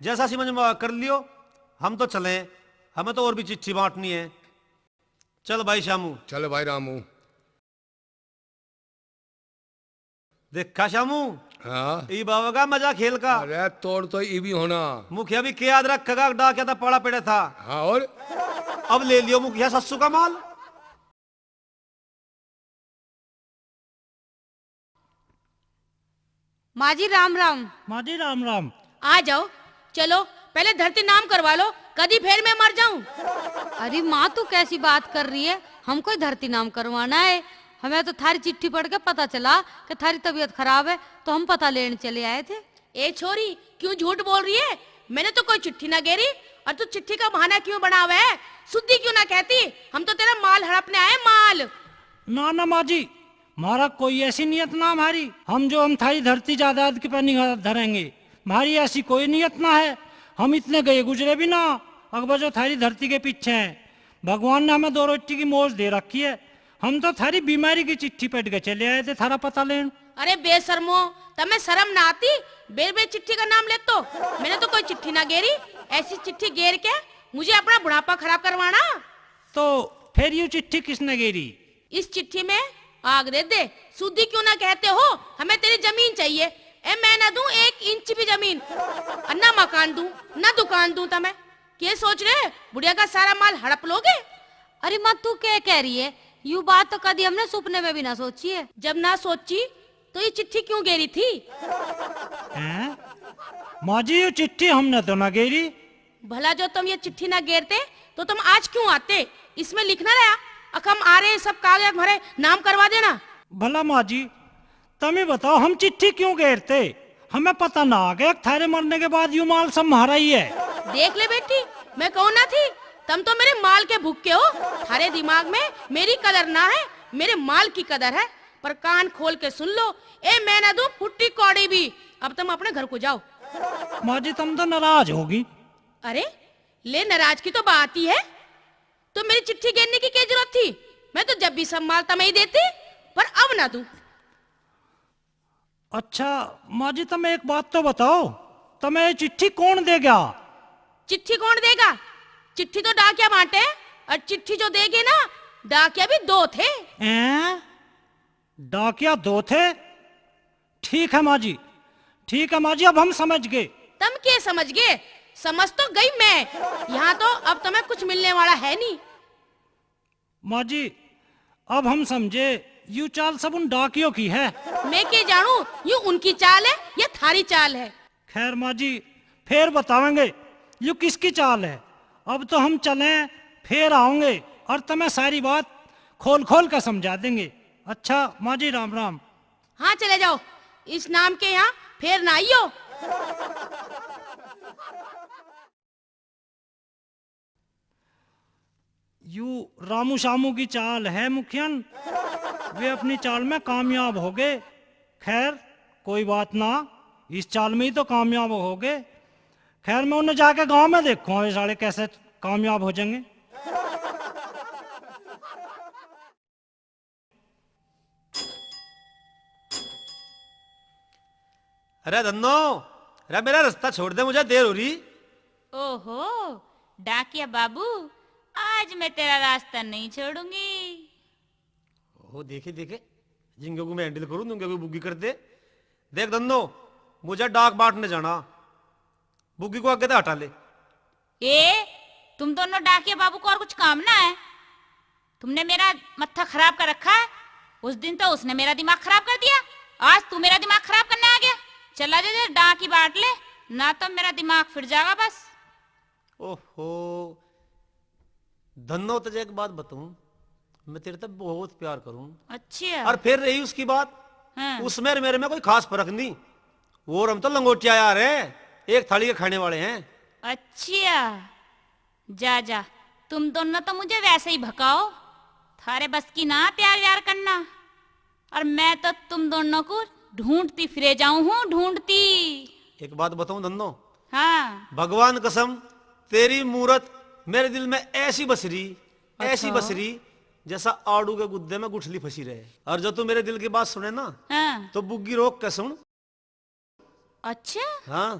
जैसा समझ में कर लियो, हम तो चलें, हमें तो और भी चिट्ठी बांटनी है। चल भाई श्यामू। चल भाई रामू। देखा श्यामू, हाँ? इब आवेगा मजा खेल का। अरे तोड़ तो इब ही होना। मुखिया भी के याद रखेगा, डाकिया था पाला पड़ा था। हाँ और? अब ले लियो मुखिया सस्सू का माल। माँ जी राम राम। माँ जी राम राम। आ जाओ, चलो पहले धरती नाम करवा लो, कदी फिर मैं मर जाऊं। अरे माँ, तू कैसी बात कर रही है? हम कोई धरती नाम करवाना है? हमें तो थारी चिट्ठी पढ़ के पता चला कि थारी तबीयत खराब है, तो हम पता लेने चले आए थे। ए छोरी, क्यों झूठ बोल रही है? मैंने तो कोई चिट्ठी ना गेरी, और तू चिट्ठी का बहाना क्यों बनावे है? सुद्धी क्यों ना कहती? हम तो तेरा माल हड़पने आए, माल। ना ना माँ जी, म्हारा कोई ऐसी नियत ना म्हारी, हम जो हम थारी धरती जायदाद के पे निगाह धरेंगे, म्हारी ऐसी कोई नियत ना है। हम इतने गए गुजरे भी ना, अकबर जो थारी धरती के पीछे हैं। भगवान ने हमें दो रोटी की मौज दे रखी है, हम तो थारी बीमारी की चिट्ठी पढ़ के चले आए थे थारा पता लेन। अरे बेशर्मो, तमें शर्म ना आती? बेर बेर चिट्ठी का नाम ले तो। मैंने तो कोई चिट्ठी ना गेरी, ऐसी चिट्ठी गेर के मुझे अपना बुढ़ापा खराब करवाना। तो फिर यू चिट्ठी किसने गेरी? इस चिट्ठी में आग दे दे, सुधी क्यों ना कहते हो, हमें तेरी जमीन चाहिए। ए, मैं ना दूं एक इंच भी जमीन, और ना मकान दूं, ना दुकान दूं तमें। के सोच रहे, बुढ़िया का सारा माल हड़प लोगे? अरे माँ, तू क्या कह रही है? यू बात तो कदी हमने सुपने में भी ना सोची है। जब ना सोची, तो ये चिट्ठी क्यों गेरी थी? हैं? माँ जी, ये चिट्ठी हमने तो ना गेरी। भला जो तुम ये चिट्ठी ना गेरते, तो तुम आज क्यों आते? इसमें लिखना रहा, अक हम आ रहे हैं, सब कागजात हमारे नाम करवा देना। भला माँ जी, तमी बताओ, हम चिट्ठी क्यों गेरते? हमें पता ना आ गया, थारे मरने के बाद यू माल सब म्हारा ही है। देख ले बेटी, मैं कहूँ ना थी, तुम तो मेरे माल के भूखे हो। थारे दिमाग में मेरी कदर ना है, मेरे माल की कदर है। पर कान खोल के सुन लो, ए मैं ना दूं फुट्टी कौड़ी भी। अब तुम अपने घर को जाओ। माँ जी, तुम तो नाराज होगी। अरे, ले, नाराज की तो बात ही है, तो मेरी चिट्ठी गेरने की क्या जरूरत थी? मैं तो जब भी संभालता मैं ही देती, पर अब ना दूं। अच्छा माँ जी, तुम एक बात तो बताओ, तुम्हें ये चिट्ठी कौन देगा? चिट्ठी कौन देगा? चिट्ठी तो डाकिया बांटे, और चिट्ठी जो देगे ना, डाकिया भी दो थे। हैं? डाकिया दो थे? ठीक है माँ जी, ठीक है माँ जी, अब हम समझ गए। तम के समझ गए? समझ तो गई मैं, यहाँ तो अब तुम्हें कुछ मिलने वाला है नहीं। माँ जी, अब हम समझे, यू चाल सब उन डाकियों की है। मैं के जानू, यू उनकी चाल है या थारी चाल है? खैर माँ जी, फिर बतावेंगे यू किसकी चाल है। अब तो हम चलें, फिर आओगे और तुम्हें सारी बात खोल खोल कर समझा देंगे। अच्छा माँ जी, राम राम। हाँ, चले जाओ, इस नाम के यहाँ फिर ना आइयो। यू रामू शामू की चाल है मुखियन, वे अपनी चाल में कामयाब हो गए। खैर, कोई बात ना, इस चाल में ही तो कामयाब हो गए। खैर, मैं उन्हें जाके गांव में देखूँ, ये साले कैसे कामयाब हो जाएंगे। अरे धन्नो, अरे मेरा रास्ता छोड़ दे, मुझे देर हो रही। ओहो, डाकिया बाबू, आज मैं तेरा रास्ता नहीं छोड़ूंगी। ओहो, देखे देखे, जिंगे को मैं हैंडल करूं, तुंगे को बुग्गी कर दे। देख धन्नो, मुझे डाक बांटने जाना, बुग्गी को आगे तै हटा ले। ए, तुम दोनों डाकिया बाबू को और कुछ काम ना है? तुमने मेरा मत्था खराब कर रखा है। उस दिन तो उसने मेरा दिमाग खराब कर दिया, आज तू मेरा दिमाग खराब करने आ गया। चला जा, जा डाक ही बांट ले, ना तो मेरा दिमाग फिर जाएगा बस। ओहो, धन्नो, तुझे एक बात बताऊं, मैं तेरे ते बहुत प्यार करूं। अच्छा। और फिर रही उसकी बात, हाँ। उसमें और मेरे में कोई खास फर्क नहीं। और हम तो लंगोटिया यार हैं, एक थाली के खाने वाले हैं। अच्छा, जा जा, तुम दोनों तो मुझे वैसे ही भकाओ, थारे बस की ना प्यार व्यार करना। और मैं तो तुम दोनों को ढूंढती फिरे जाऊं हूँ, ढूंढती। एक बात बताऊं धन्नो? हाँ। भगवान कसम, तेरी मूरत मेरे दिल में ऐसी बस रही, ऐसी अच्छा। बस रही, जैसा आड़ू के गुद्दे में गुठली फंसी रहे। और जो तू मेरे दिल की बात सुने ना, हाँ। तो बुग्गी रोक के सुन। अच्छा? हाँ।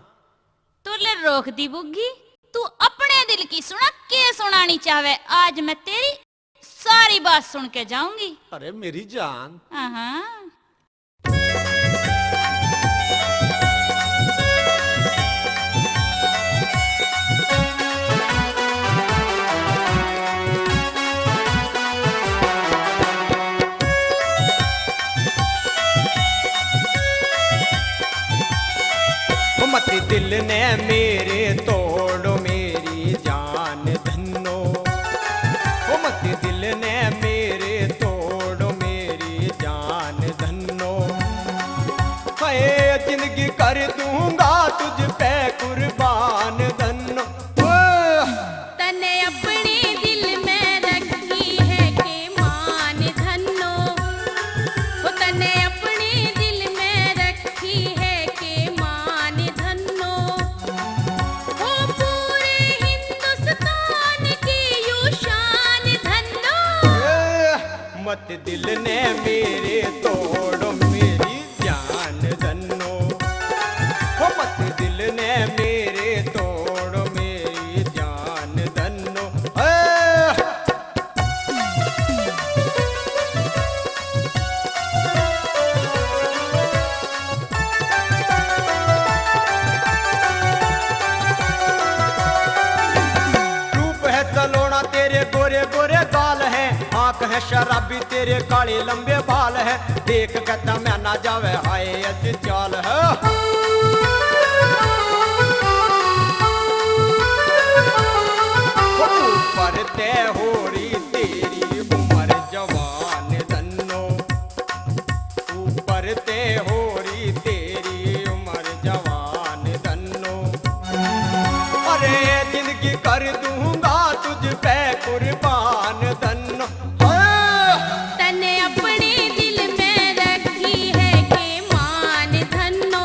तो ले रोक दी बुग्गी, तू अपने दिल की सुना, के सुनानी चाहवे, आज मैं तेरी सारी बात सुन के जाऊंगी। अरे मेरी जान। हाँ, हाँ। ओ मत दिल ने मेरे तोड़ो मेरी जान धन्नो, ओ मत दिल ने मेरे तोड़ो मेरी जान धन्नो। हाय जिंदगी कर दूंगा तुझ पे कुर्बान धन्नो। ओ तने अपने दिल में रखी है के मान धन्नो, ओ तने अपने दिल में रखी है के मान धन्नो, ओ पूरे हिंदुस्तान की यू शान धन्नो। मत दिल ने मेरे तोड़ो मेरी जान धन्नो, ओ मत दिल ने मेरे तोड़ो मेरी जान धन्नो। ए! रूप है सलोना तेरे गोरे गोरे गाल है, आंख है शराबी तेरे काले लंबे बाल है, देख के तम्या ना जावे हाय ऐसी चाल है। ऊपर ते हो रही तेरी उम्र जवान धन्नो, ऊपर ते हो रही तेरी उम्र जवान धन्नो। अरे जिंदगी कर दूंगा तुझ पे कुर्बान धन्नो। हाँ। तने अपने दिल में रखी है के मान धन्नो,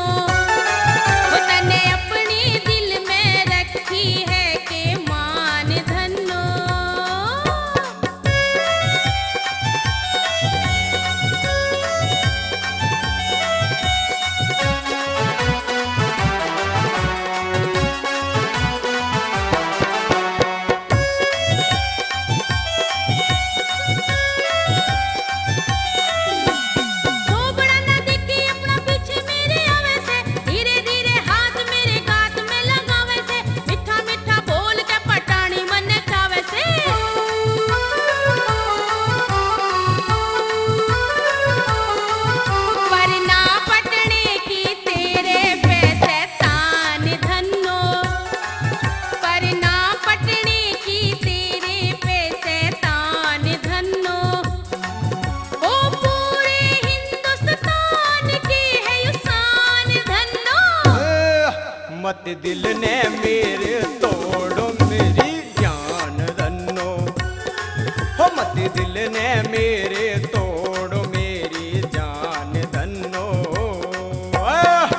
मत दिल ने मेरे तोड़ो मेरी जान धन्नो, हो मत दिल ने मेरे तोड़ो मेरी जान धन्नो। आह!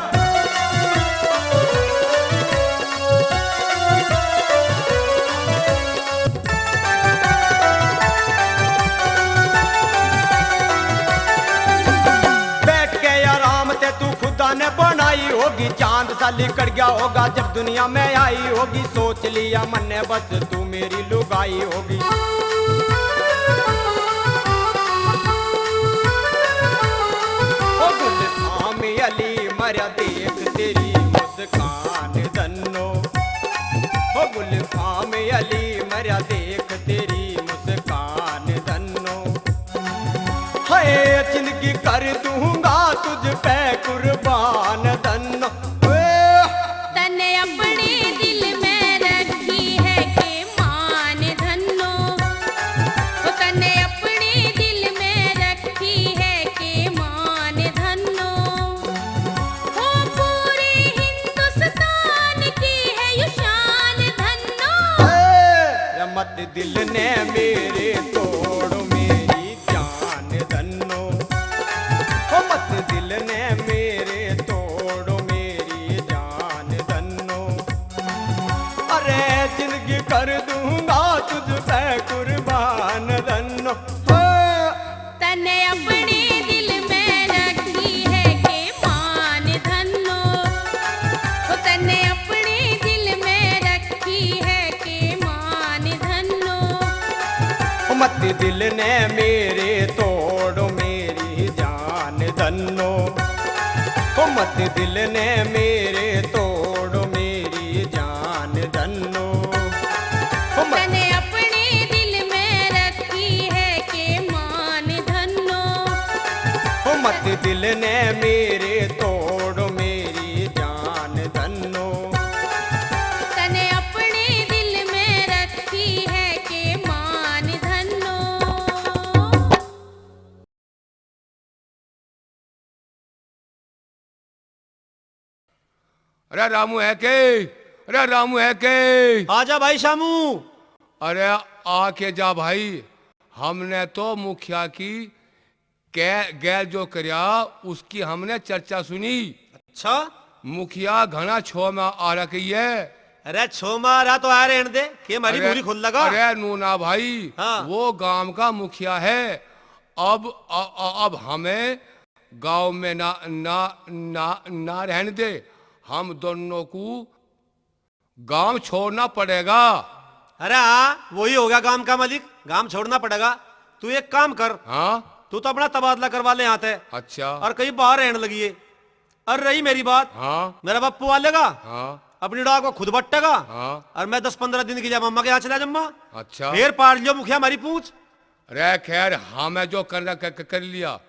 बैठ के आराम ते तू खुदा ने बनाई होगी, चांद सा लिकड़ गया होगा जब दुनिया में आई होगी। सोच लिया मन्ने बस तू मेरी लुगाई होगी। ओ गुलफाम अली मरा देख तेरी मुस्कान धन्नो, ओ गुलफाम अली मरा देख तेरी मुस्कान धन्नो। हाय जिंदगी कर दूंगा तुझ पे कुर्बान धन्नो। ए! तन्ने अपने दिल में रखी है के मान धन्नो, ओ तन्ने अपने दिल में रखी है के मान धन्नो, ओ पूरे हिंदुस्तान की है यू शान धन्नो। ए! या मत दिल ने मेरे तोड़ो मेरी जान धन्नो, ओ मत दिल ने मेरे तोड़ो मेरी जान धन्नो। अरे जिंदगी कर दूंगा तुझ पे कुर्बान धन्नो। ओ तन्ने अपने दिल में रखी है के मान धन्नो, ओ तन्ने अपने दिल में रखी है के मान धन्नो। ओ मत दिल ने मेरे तोड़ो मेरी जान धन्नो, ओ मत दिल ने मेरे तोड़ो मेरी जान धन्नो। ओ मत तने अपने दिल में रखी है के मान धन्नो। ओ मत दिल ने मेरे तोड़ो मेरी जान धन्नो। तने अपने दिल में रखी है के मान धन्नो। अरे रामू है के? अरे रामू है के? आजा भाई शामू। अरे आके जा भाई, हमने तो मुखिया की कै-, गैल जो करया, उसकी हमने चर्चा सुनी। अच्छा? मुखिया घणा छो में आ रखी है। अरे छो में आ रहा तो आ रहन दे, के हमारी अरे, पूरी खोल लगा। अरे नूना भाई, हाँ। वो गांव का मुखिया है। अब, अ-, अ-, अब हमें गांव में ना, ना, ना, ना रहने दे। हम दोनों को गांव छोड़ना पड़ेगा। अरे हाँ, वही हो गया गांव का मालिक, गांव छोड़ना पड़ेगा। तू एक काम कर, हाँ? तू तो अपना तबादला करवा ले यहाँ से। अच्छा। और कहीं बाहर रहने लगिए। और रही मेरी बात, हाँ। मेरा बापू आ लेगा, हाँ। अपनी डाक को खुद बट्टेगा, हाँ। और मैं दस पन्द्रह दिन के लिए मामा के यहाँ चला जाऊंगा। अच्छा। फिर पाड़ लियो मुखिया हमारी पूछ। अरे खैर, हमें जो करना क-, क-, कर लिया,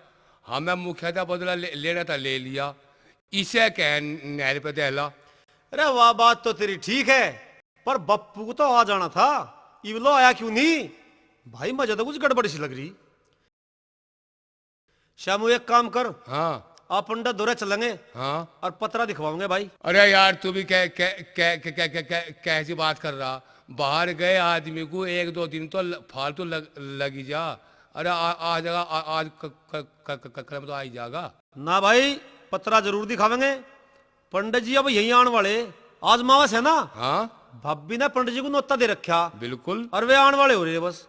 हमें मुखिया का बदला ले, लेना था, ले लिया, इसे कह नहर पे दहला। अरे वाह, बात तो तेरी ठीक है, पर बप्पू को तो आ जाना था, इवलो आया क्यों नहीं? भाई, मुझे तो कुछ गड़बड़ सी लग रही। श्यामू, एक काम कर, हाँ। आप पंडित धोरे चलेंगे, हाँ। और पतरा दिखवाओगे भाई। अरे यार, तू भी कै-, कै-, कै-, कै-, कै-, कै-, कै-, कैसी बात कर रहा? बाहर गए आदमी को एक दो दिन तो ल-, फालतू लग, लगी जा। अरे आ, आ जाएगा, आ, आज क-, क-, क-, क-, क-, कल में तो आ ही जाएगा। ना भाई, पतरा जरूर दिखावेंगे। पंडित जी अब यहीं आने वाले, आज मावस है ना? हाँ। भाभी ने पंडित जी को नोता दे रखा। बिल्कुल। और वे आने वाले हो रहे बस।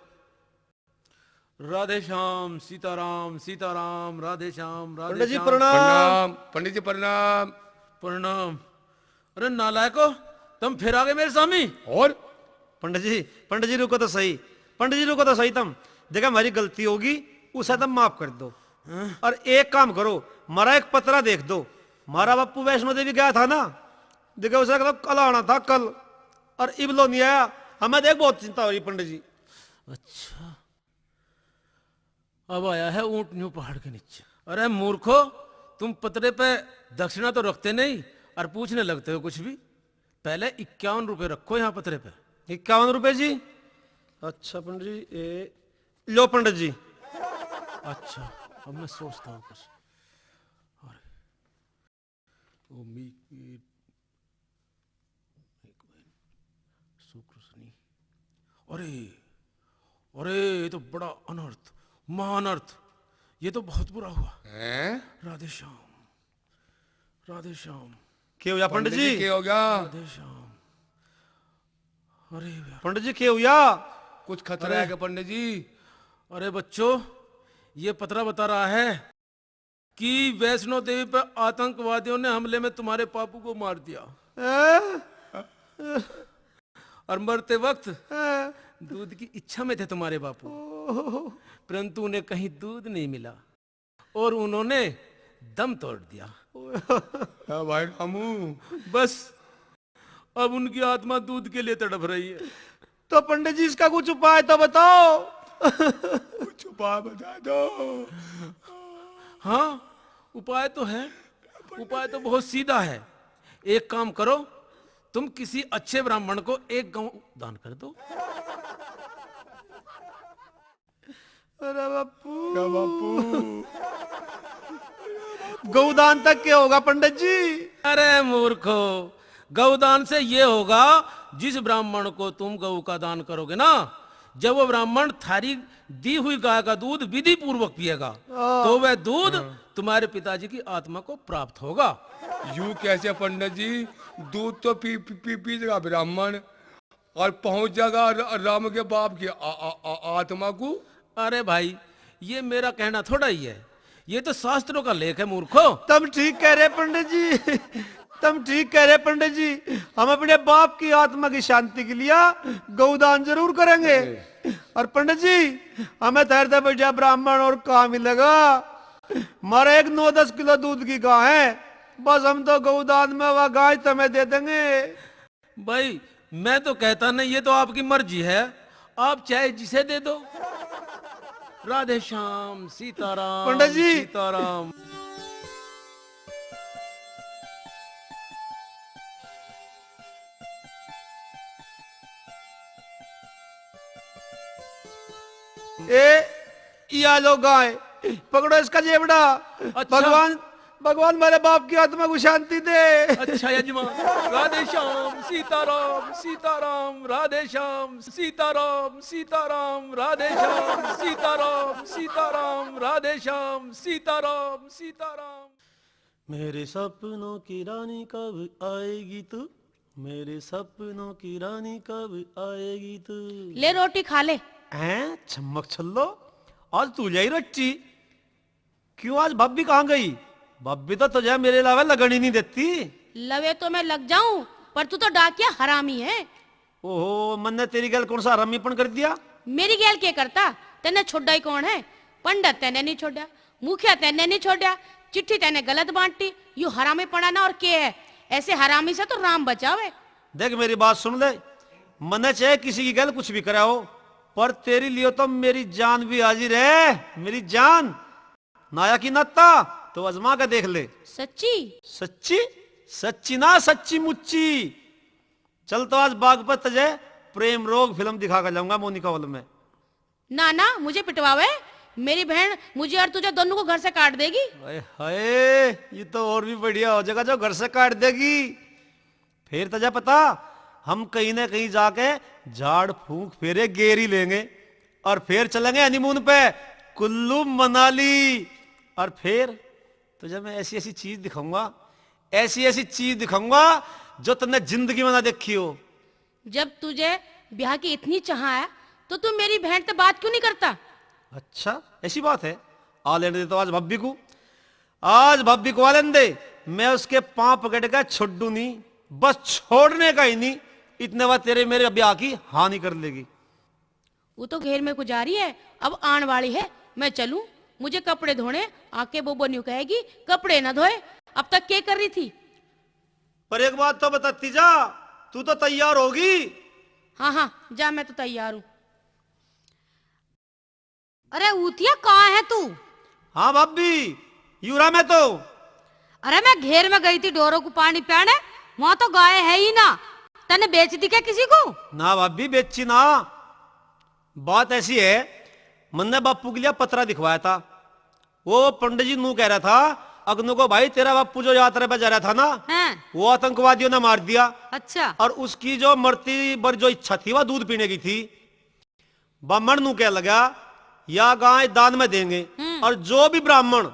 राधे श्याम, सीताराम, सीताराम, राधे श्याम, राधे पंडित जी श्याम। प्रणाम। प्रणाम, पंडित जी प्रणाम। प्रणाम। अरे नालायको, तुम फिर आ गए मेरे सामी। और? पंडित जी, पंडित जी रुको तो सही, पंडित जी रुको तो सही तुम। देखा, हमारी गलती होगी, उसे तुम माफ कर दो। हाँ। और एक काम करो, मारा एक पतरा देख दो, मारा बापू वैष्णो देवी गया था ना, देखा उसे कल आना था, कल, और इबलो नहीं आया। हमें देख बहुत चिंता हो रही पंडित जी। अच्छा। अब आया है ऊंट न्यू पहाड़ के नीचे। अरे मूर्खो, तुम पतरे पे दक्षिणा तो रखते नहीं और पूछने लगते हो कुछ भी। पहले इक्यावन रुपए रखो यहाँ पतरे पे। इक्यावन रुपए जी? अच्छा पंडित जी, ए, लो पंडित जी। अच्छा, अब मैं सोचता हूँ कुछ। अरे, ओ मी, ए, शुक्र शनि। अरे, अरे, ये तो बड़ा अनर्थ, महाअनर्थ। ये तो बहुत बुरा हुआ। हैं? राधे श्याम, राधे श्याम। के हो गया पंडित पंडित जी, जी? के हो गया? राधे श्याम। अरे यार। पंडित जी, के हो गया? कुछ खतरा अरे। है क्या पंडित जी? अरे बच्चों, ये पतरा बता रहा है कि वैष्णो देवी पर आतंकवादियों ने हमले में तुम्हारे पापू को मार दिया। हैं? और मरते वक्त हैं? दूध की इच्छा में थे तुम्हारे बापू, ओह। परंतु उन्हें कहीं दूध नहीं मिला और उन्होंने दम तोड़ दिया। हाँ भाई रामू। बस, अब उनकी आत्मा दूध के लिए तड़प रही है। तो पंडित जी, इसका कुछ उपाय तो बताओ। कुछ उपाय बता दो। हाँ, उपाय तो है। उपाय तो बहुत सीधा है। एक काम करो, तुम किसी अच्छे ब्राह्मण को एक गौ दान कर दो। अरे बापू। क्या बापू? गौदान तक के होगा पंडित जी? अरे मूर्खो, गौदान से ये होगा, जिस ब्राह्मण को तुम गौ का दान करोगे ना, जब वो ब्राह्मण थारी दी हुई गाय का दूध विधि पूर्वक पिएगा, हाँ। तो वह दूध हाँ। तुम्हारे पिताजी की आत्मा को प्राप्त होगा। यूं कैसे पंडित जी? दूध तो पी पी पी, पी जाएगा ब्राह्मण, और पहुंच जाएगा र-, राम के बाप की आ, आ, आ, आत्मा को। अरे भाई, ये मेरा कहना थोड़ा ही है, ये तो शास्त्रों का लेख है मूर्खो। तुम ठीक कह रहे पंडित जी, तुम ठीक कह रहे पंडित जी। हम अपने बाप की आत्मा की शांति के लिए गौदान जरूर करेंगे। और पंडित जी, हमें तैरते बैठा ब्राह्मण और कहाँ मिलेगा? हमारा एक नौ दस किलो दूध की गाय है, बस हम तो गौदान में वह गाय तुम्हें दे देंगे। भाई, मैं तो कहता नहीं, ये तो आपकी मर्जी है, आप चाहे जिसे दे दो। राधे श्याम, सीताराम, पंडित जी। सीताराम। ए, या लो गाय, पकड़ो इसका जेबड़ा। अच्छा। भगवान, भगवान मेरे बाप की आत्मा को शांति दे। अच्छा यजमान। राधे श्याम, सीताराम, सीताराम, राधे श्याम, सीताराम, सीताराम, राधे श्याम, सीताराम, सीताराम, राधे श्याम, सीताराम, सीताराम। मेरे सपनों की रानी कब आएगी तू, मेरे सपनों की रानी कब आएगी तू। ले रोटी खा ले। हैं, छम्मक छल्लो, आज तू ले आई रोटी? क्यों, आज भाभी कहाँ गई? भाभी तो तुझे मेरे अलावा लगन ही नहीं देती। लवे तो मैं लग जाऊं, पर तू तो डाकिया हरामी है। ओहो, मन्ने तेरी गैल कौन सा हरामीपन कर दिया? मेरी गैल के करता? तन्ने छोड़ा ही कौन है? पंडित तन्ने नहीं छोड़ा, मुखिया तन्ने नहीं छोड़ा, चिट्ठी तन्ने गलत बांटी, यू हरामीपना ना और के है? ऐसे हरामी से तो राम बचावे। देख, मेरी बात सुन ले, मन्ने चाहे किसी की गैल कुछ भी करा हो, पर तेरी लिए तो मेरी जान भी हाजिर है, मेरी जान। नाया की नाता तो आजमा के देख ले। सच्ची? सच्ची? सच्ची ना, सच्ची मुच्ची। चल तो आज बाग पर तुझे प्रेम रोग फिल्म दिखा के लाऊंगा मोनिका हॉल में। ना ना, मुझे पिटवावे, मेरी बहन मुझे और तुझे दोनों को घर से काट देगी। हाय हाय, ये तो और भी बढ़िया हो जाएगा जो घर से काट देगी। फिर तुझे पता, हम कहीं ना कहीं जाके झाड़ फूंक फेरे गेर ही लेंगे और फिर चलेंगे हनीमून पे कुल्लू मनाली। और फिर तुझे मैं ऐसी ऐसी चीज दिखाऊंगा, ऐसी ऐसी चीज दिखाऊंगा जो तन्ने जिंदगी में ना देखी हो। जब तुझे ब्याह की इतनी चाह है तो तू मेरी बहन से बात क्यों नहीं करता? अच्छा, ऐसी बात है? आ लेने दे तो आज भाभी को, आज भाभी को आ लेने दे। मैं उसके पांव पकड़ के छोड़ू नहीं, बस छोड़ने का ही नहीं, इतने बाद तेरे मेरे ब्याह की हाँ नहीं कर लेगी। वो तो घेर में को जा रही है, अब आन वाली है, मैं चलूं? मुझे कपड़े धोने। आके बोबो न्यू कहेगी, कपड़े ना धोए, अब तक के कर रही थी? पर एक बात तो बताती जा, तू तो तैयार होगी। हाँ हाँ, जा, मैं तो तैयार हूँ। अरे ऊतिया, कहाँ है तू? हाँ भाभी, यूरा मैं तो। अरे मैं घेर में गई थी ढोरों को पानी पियाने, वहां तो गाय है ही ना। तने बेच दी क्या किसी को? ना भाभी, बेची ना। बात ऐसी है, मन्ने बापू के लिए पतरा दिखवाया था। वो पंडित जी नू कह रहा था अगनू को भाई, तेरा बापू जो यात्रा पे जा रहा था ना, हैं? वो आतंकवादियों ने मार दिया। अच्छा। और उसकी जो मरती बर जो इच्छा थी, वह दूध पीने की थी। बामण नू कह लगा, या गाय दान में देंगे, हम्म। और जो भी ब्राह्मण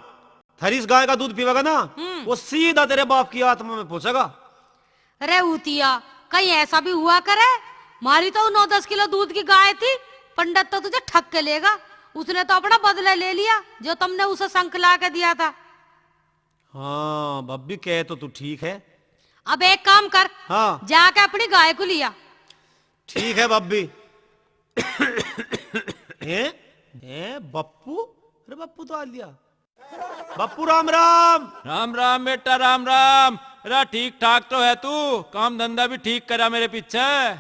थारी इस गाय का दूध पीवेगा ना, हम्म। वो सीधा तेरे बाप की आत्मा में पहुंचेगा। अरे ऊतिया, कहीं ऐसा भी हुआ करे? मारी तो नौ दस किलो दूध की गाय थी, पंडित तो तुझे ठग के लेगा। उसने तो अपना बदला ले लिया, जो तुमने उसे शंख ला के दिया था। हाँ भाभी, कह तो तू ठीक है। अब एक काम कर, हाँ। जाके अपनी गाय को लिया। ठीक है भाभी। हैं? हैं, बप्पू? अरे बप्पू तो आ लिया। बप्पू, राम राम। राम राम बेटा, राम राम। अरे ठीक ठाक तो है तू, काम धंधा भी ठीक करा मेरे पीछे।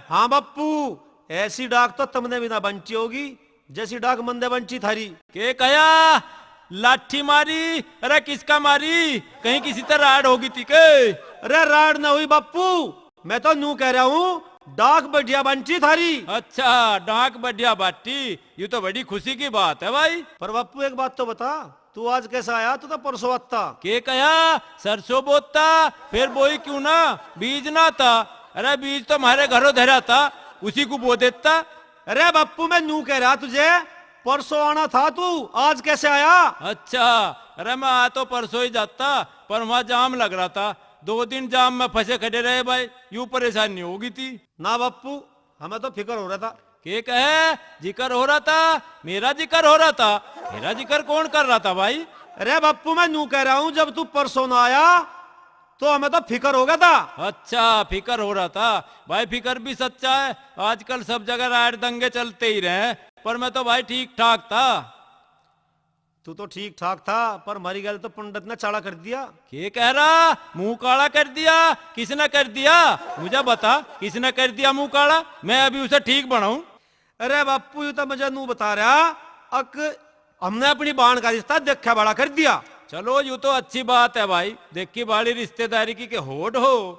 हाँ बप्पू, ऐसी डाक तो तुमने भी ना बंटी होगी, जैसी डाक मंदे बंटी थारी। के कया? लाठी मारी? अरे किसका मारी? कहीं किसी तरह राड होगी थी के? अरे राड ना हुई बप्पू, मैं तो नू कह रहा हूँ, डाक बढ़िया बंटी थारी। अच्छा, डाक बढ़िया बाटी, ये तो बड़ी खुशी की बात है भाई। पर बप्पू, एक बात तो बता, तू आज कैसे आया? तू तो परसों आता। के कहा? सरसों बोता, फिर बोई क्यों ना? बीज ना था। अरे बीज तो हमारे घरों धरा था, उसी को बो देता। अरे बप्पू, मैं नू कह रहा तुझे, परसों आना था तू, आज कैसे आया? अच्छा, अरे मैं आ तो परसों ही जाता, पर वहाँ जाम लग रहा था। दो दिन जाम में फंसे खड़े रहे भाई, यूं परेशानी होगी थी। ना बप्पू, हमें तो फिक्र हो रहा था। के कहे? जिक्र हो रहा था? मेरा जिक्र हो रहा था? मेरा जिक्र कौन कर रहा था भाई? अरे बप्पू, मैं नू कह रहा हूँ, जब तू परसों ना आया तो हमें तो फिक्र हो गया था। अच्छा, फिक्र हो रहा था भाई, फिक्र भी सच्चा है। आजकल सब जगह राइड दंगे चलते ही रहे, पर मैं तो भाई ठीक ठाक था। तू तो ठीक ठाक था, पर हमारी गैल तो पंडित ने चाला कर दिया। के कह रहा? मुंह काला कर दिया? किसने कर दिया? मुझे बता, किसने कर दिया मुंह काला? मैं अभी उसे ठीक बनाऊं। अरे बापू, यू तो मुझे नू बता रहा, अक हमने अपनी बाण का रिश्ता देखा बड़ा कर दिया। चलो, यू तो अच्छी बात है भाई, देखी बाड़ी रिश्तेदारी की के होड़ हो।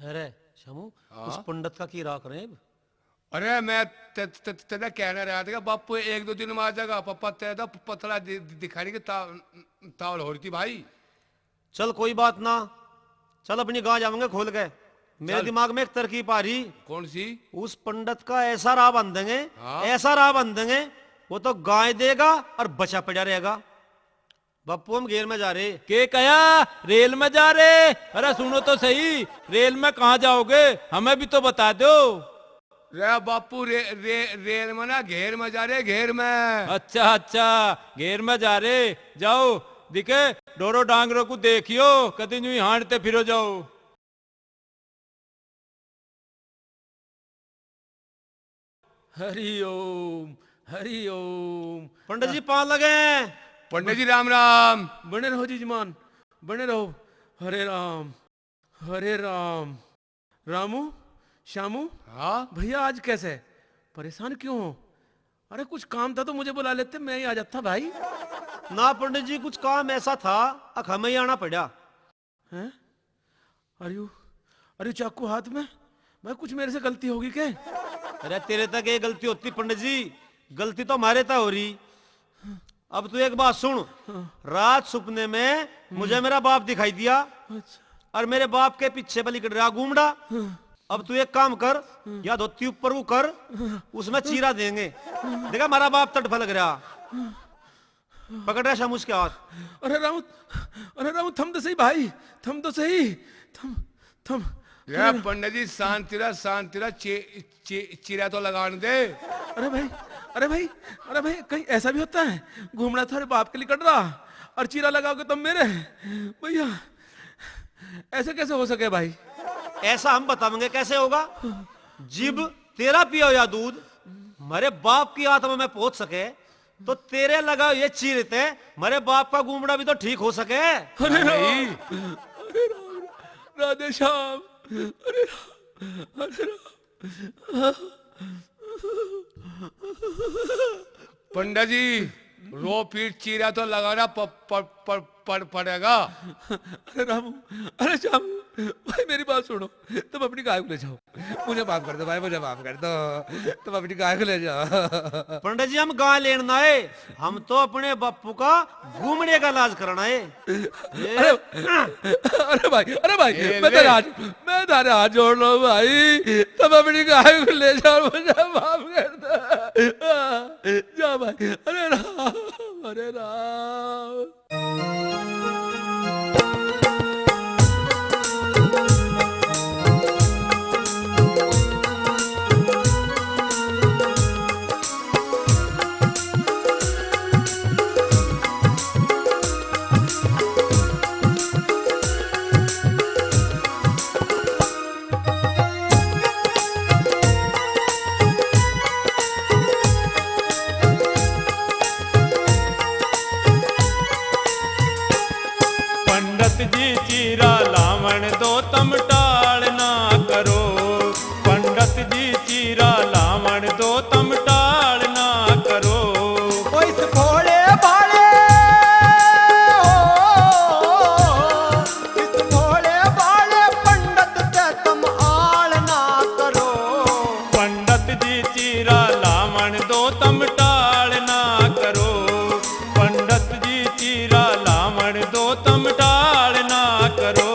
अरे शामू, हाँ? उस पंडित का की राख रहे हैं? अरे मैं ते, ते, ते, तेरा कहना रहा था कि बापू एक दो दिन में आ जाएगा, पापा तेरा तो पतला दि-, दि-, दिखाने की ता-, तावल हो रही थी भाई। चल कोई बात ना, चल अपनी गां जावांगे खोल के। मेरे चल। दिमाग में एक तरकीब आ रही। कौन सी? उस पंडित का ऐसा राह बांध देंगे, हाँ। ऐसा राह बांध देंगे, वो तो गाय देगा और बचा पड़ा रहेगा। बापू, हम घेर में जा रहे। के कया? रेल में जा रहे? अरे सुनो तो सही, रेल में कहाँ जाओगे, हमें भी तो बता दो। रे बापू, रे, रे, रेल में ना, घेर में जा रहे, घेर में। अच्छा अच्छा, घेर में जा रहे, जाओ। दिखे, ढोरो डांगरों को देखियो, कदी न्यू ही हांडते फिरो जाओ। हरि ओम, हरि ओम। पंडित जी, पाँव लगे। पंडित जी, राम राम। बने रहो जजमान, बने रहो। हरे राम, हरे राम। रामू, श्यामू, हाँ? भैया आज कैसे? परेशान क्यों हो? अरे कुछ काम था तो मुझे बुला लेते, मैं ही आ जाता भाई। ना पंडित जी, कुछ काम ऐसा था, अक हमें ही आना पड़ा। हैं? अरे यू, अरे यू चाकू हाथ में? भाई कुछ मेरे से गलती होगी क्या? अरे तेरे तक ये गलती होती पंडित जी, गलती तो हमारे तक हो रही। अब तू एक बात सुन, हाँ। रात सुपने में मुझे हम्म। मेरा बाप दिखाई दिया अच्छा। और मेरे बाप के पीछे बलि कर रहा घूमड़ा। हाँ। अब तू एक काम कर, हम्म। या धोती ऊपर को कर, हाँ। उसमें चीरा देंगे। हाँ। देखा, हमारा बाप तड़फा लग रहा। हाँ। पकड़ रहा शामू उसके हाथ। अरे रामू, अरे रामू, थम तो सही भाई, थम तो सही, थम, थम। अरे रा- पंडित जी, शांति रहा, शांति रहा, चे-, चे-, चीरा तो लगान दे। अरे भाई, अरे भाई, अरे भाई, कहीं ऐसा भी होता है? घूमड़ा थारे बाप के लिए कट रहा और चीरा लगाओगे तुम मेरे? भैया, ऐसे कैसे हो सके भाई? ऐसा हम बतावेंगे कैसे होगा। जिब तेरा पिया हुआ दूध हमारे बाप की आत्मा में पहुंच सके, तो तेरे लगाए ये चीर ते मेरे बाप का गुमड़ा भी तो ठीक हो सके। अरे राम, नहीं। अरे राम, राधे श्याम, अरे राम, अरे राम। पंडित जी, रो पीट चीरा तो लगाना प-, प-, प-, पड़, पड़ेगा। अरे रामू, अरे श्यामू, भाई, मेरी बात सुनो, तुम अपनी गाय को ले जाओ। मुझे माफ कर दो भाई, मुझे माफ कर दो। तुम अपनी गाय को ले जाओ। पंडित जी, हम गाय लेने ना आए, हम तो अपने बापू का घूमने का इलाज कराना है। अरे, अरे भाई, अरे भाई, ये मैं ले। तेरे हाथ, मैं तेरे हाथ जोड़ रहा हूँ भाई, तुम अपनी गाय को ले जाओ, मुझे माफ कर दो। जा भाई, अरे राम, अरे राम। पंडित जी, चीरा लावण दो, तम टाल ना करो। पंडित जी, चीरा लावण दो, तम टाल ना करो। ओ इस भोले भाले, ओ, इस भोले भाले पंडित से तम आल ना करो। पंडित जी, चीरा लावण दो, तम टाल ना करो। पंडित जी, चीरा लावण दो, तम टाल ना करो।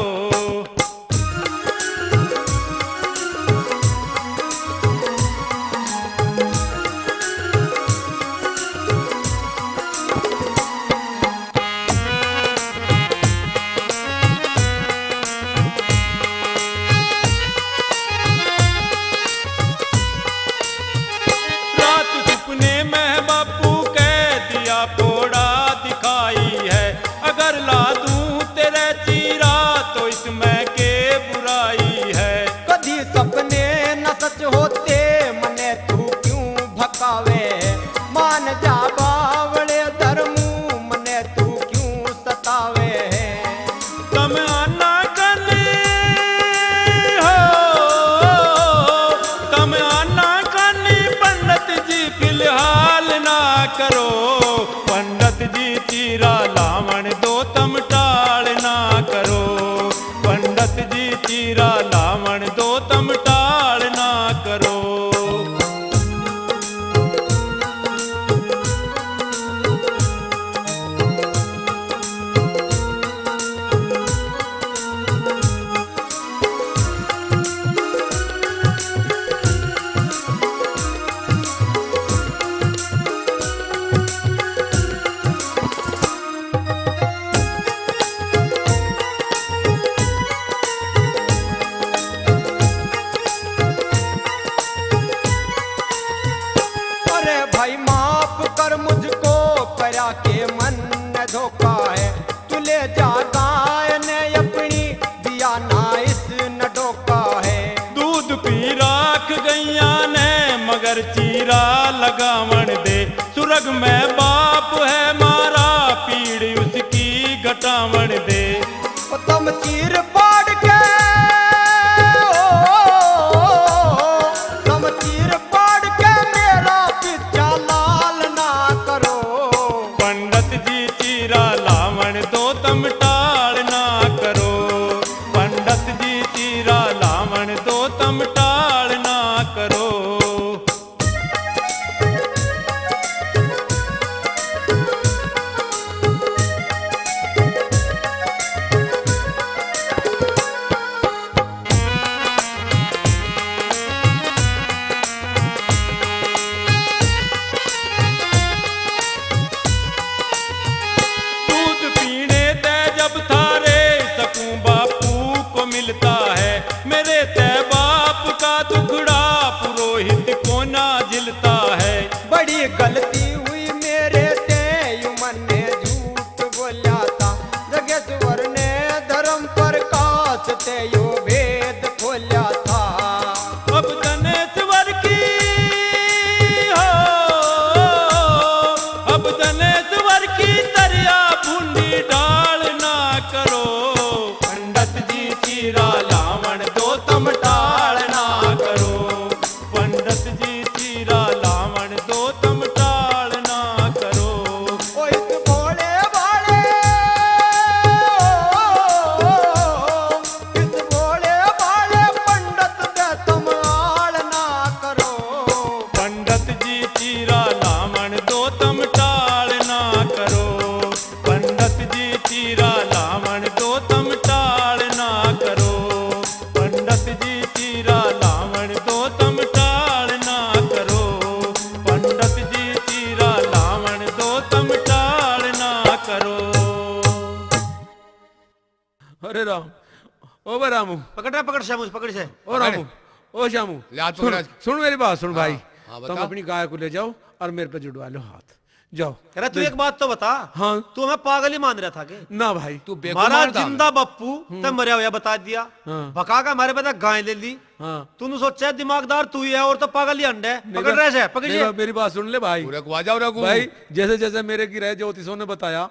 रात सपने में बापू कह दिया, फोड़ा दिखाई है। अगर ला दूं तेरे चीरा तो इसमें के बुराई है। कदी सपने न सच होते, मने तू क्यों भकावे? मान जा बावले धर्मू, मने तू क्यों सतावे? तम आना कनी हो, तम आना कनी पंडित जी फिलहाल ना करो। पंडित जी, चीरा लावण दो, तम टाल ना करो। पंडित जी, चीरा लावण दो, तम टाल ना करो। अरे भाई माफ कर मुझको, परा के मन ने धोखा है। तू ले जा गाय ने अपनी, दिया ना इस न डोका है। दूध पी राख गैया ने, मगर चीरा लगावण दे। सुरग में बाप है मारा, पीड़ उसकी घटावण दे। ओ तम चीर पाड़ के, ओ, तम चीर पाड़ के मेरा पीछा लाल ना करो। पंडित जी, चीरा लावण दो, तम टाल ना करो। पंडित जी, चीरा लावण दो, तम टाल ना करो। दूध पीने ते जब थारे सकूं बापू को मिलता है, मेरे ते बाप का दुखड़ा पुरोहित ओ बे रामू। पकड़ रहा, पकड़ श्यामू, पकड़ से। ओ रामू, ओ श्यामू, ले हाथ सुन, पकड़। सुन मेरी बात, सुन भाई। हाँ, हाँ, तुम बता। अपनी गाय को ले जाओ और मेरे पे जुड़वा लो हाथ। जाओ। अरे तू एक बात तो बता। हाँ। तू हमें पागल ही मान रहा था के? ना भाई। तू बेवकूफ हमारा मानता जिंदा हमें। बप्पू, हम्म। ते मरया होया बता दिया। हाँ। भगा के हमारे पे गाय ले ली। हाँ। तूने सोचा दिमागदार तू ही है और तो पागल ही अंडे। नहीं पकड़ बा-, रहे से, पकड़ नहीं ये। बा-, मेरी बात सुन ले भाई। पूरा को आ जाओ रघु। भाई, जैसे जैसे मेरे की रहे ज्योतिषों ने बताया,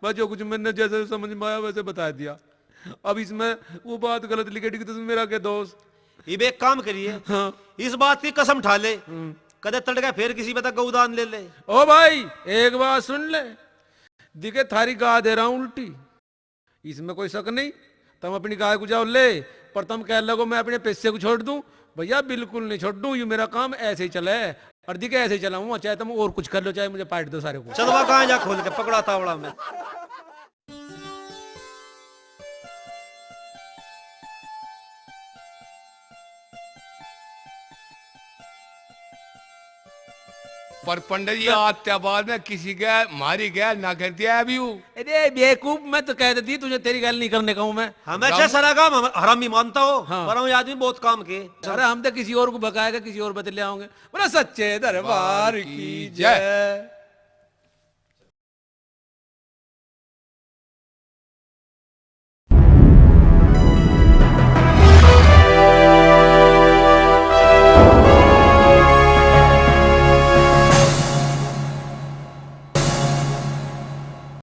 बस जो कुछ मैंने जैसे समझ में आया वैसे बता दिया। अब इसमें वो बात गलत लिखेगी तो मेरा क्या दोष? इब एक काम करिए, हाँ। इस बात की कसम ठा ले, हम्म। कदे तड़के फिर किसी पे तक गौदान ले ले। ओ भाई, एक बात सुन ले, दिखे थारी गाय दे रहा हूँ उल्टी, इसमें कोई शक नहीं। तुम अपनी गाय को जाओ ले, पर तुम कह लगो मैं अपने पैसे को छोड़ दूं, भैया बिल्कुल नहीं छोड़ दूं, ये मेरा काम ऐसे ही चले है। और दिखे ऐसे ही चलाऊंगा, चाहे तुम और कुछ कर लो, चाहे मुझे पाट दो सारे को। चलवा गाय जा खोल के पकड़ा तावड़ा में। पर पंडित जी, आज ते बाद में किसी के, म्हारी गैल ना कर दिया अभी वो। अरे बेवकूफ, मैं तो कह देती तुझे, तेरी गैल नहीं करने का हूँ मैं। हमें अच्छा सारा काम हम हरामी मानता हो, हाँ। पर हम ये आदमी बहुत काम के। अरे हम तो किसी और को भगाएगा, किसी और पे ले आएंगे। बोला सच्चे दरबार की जय।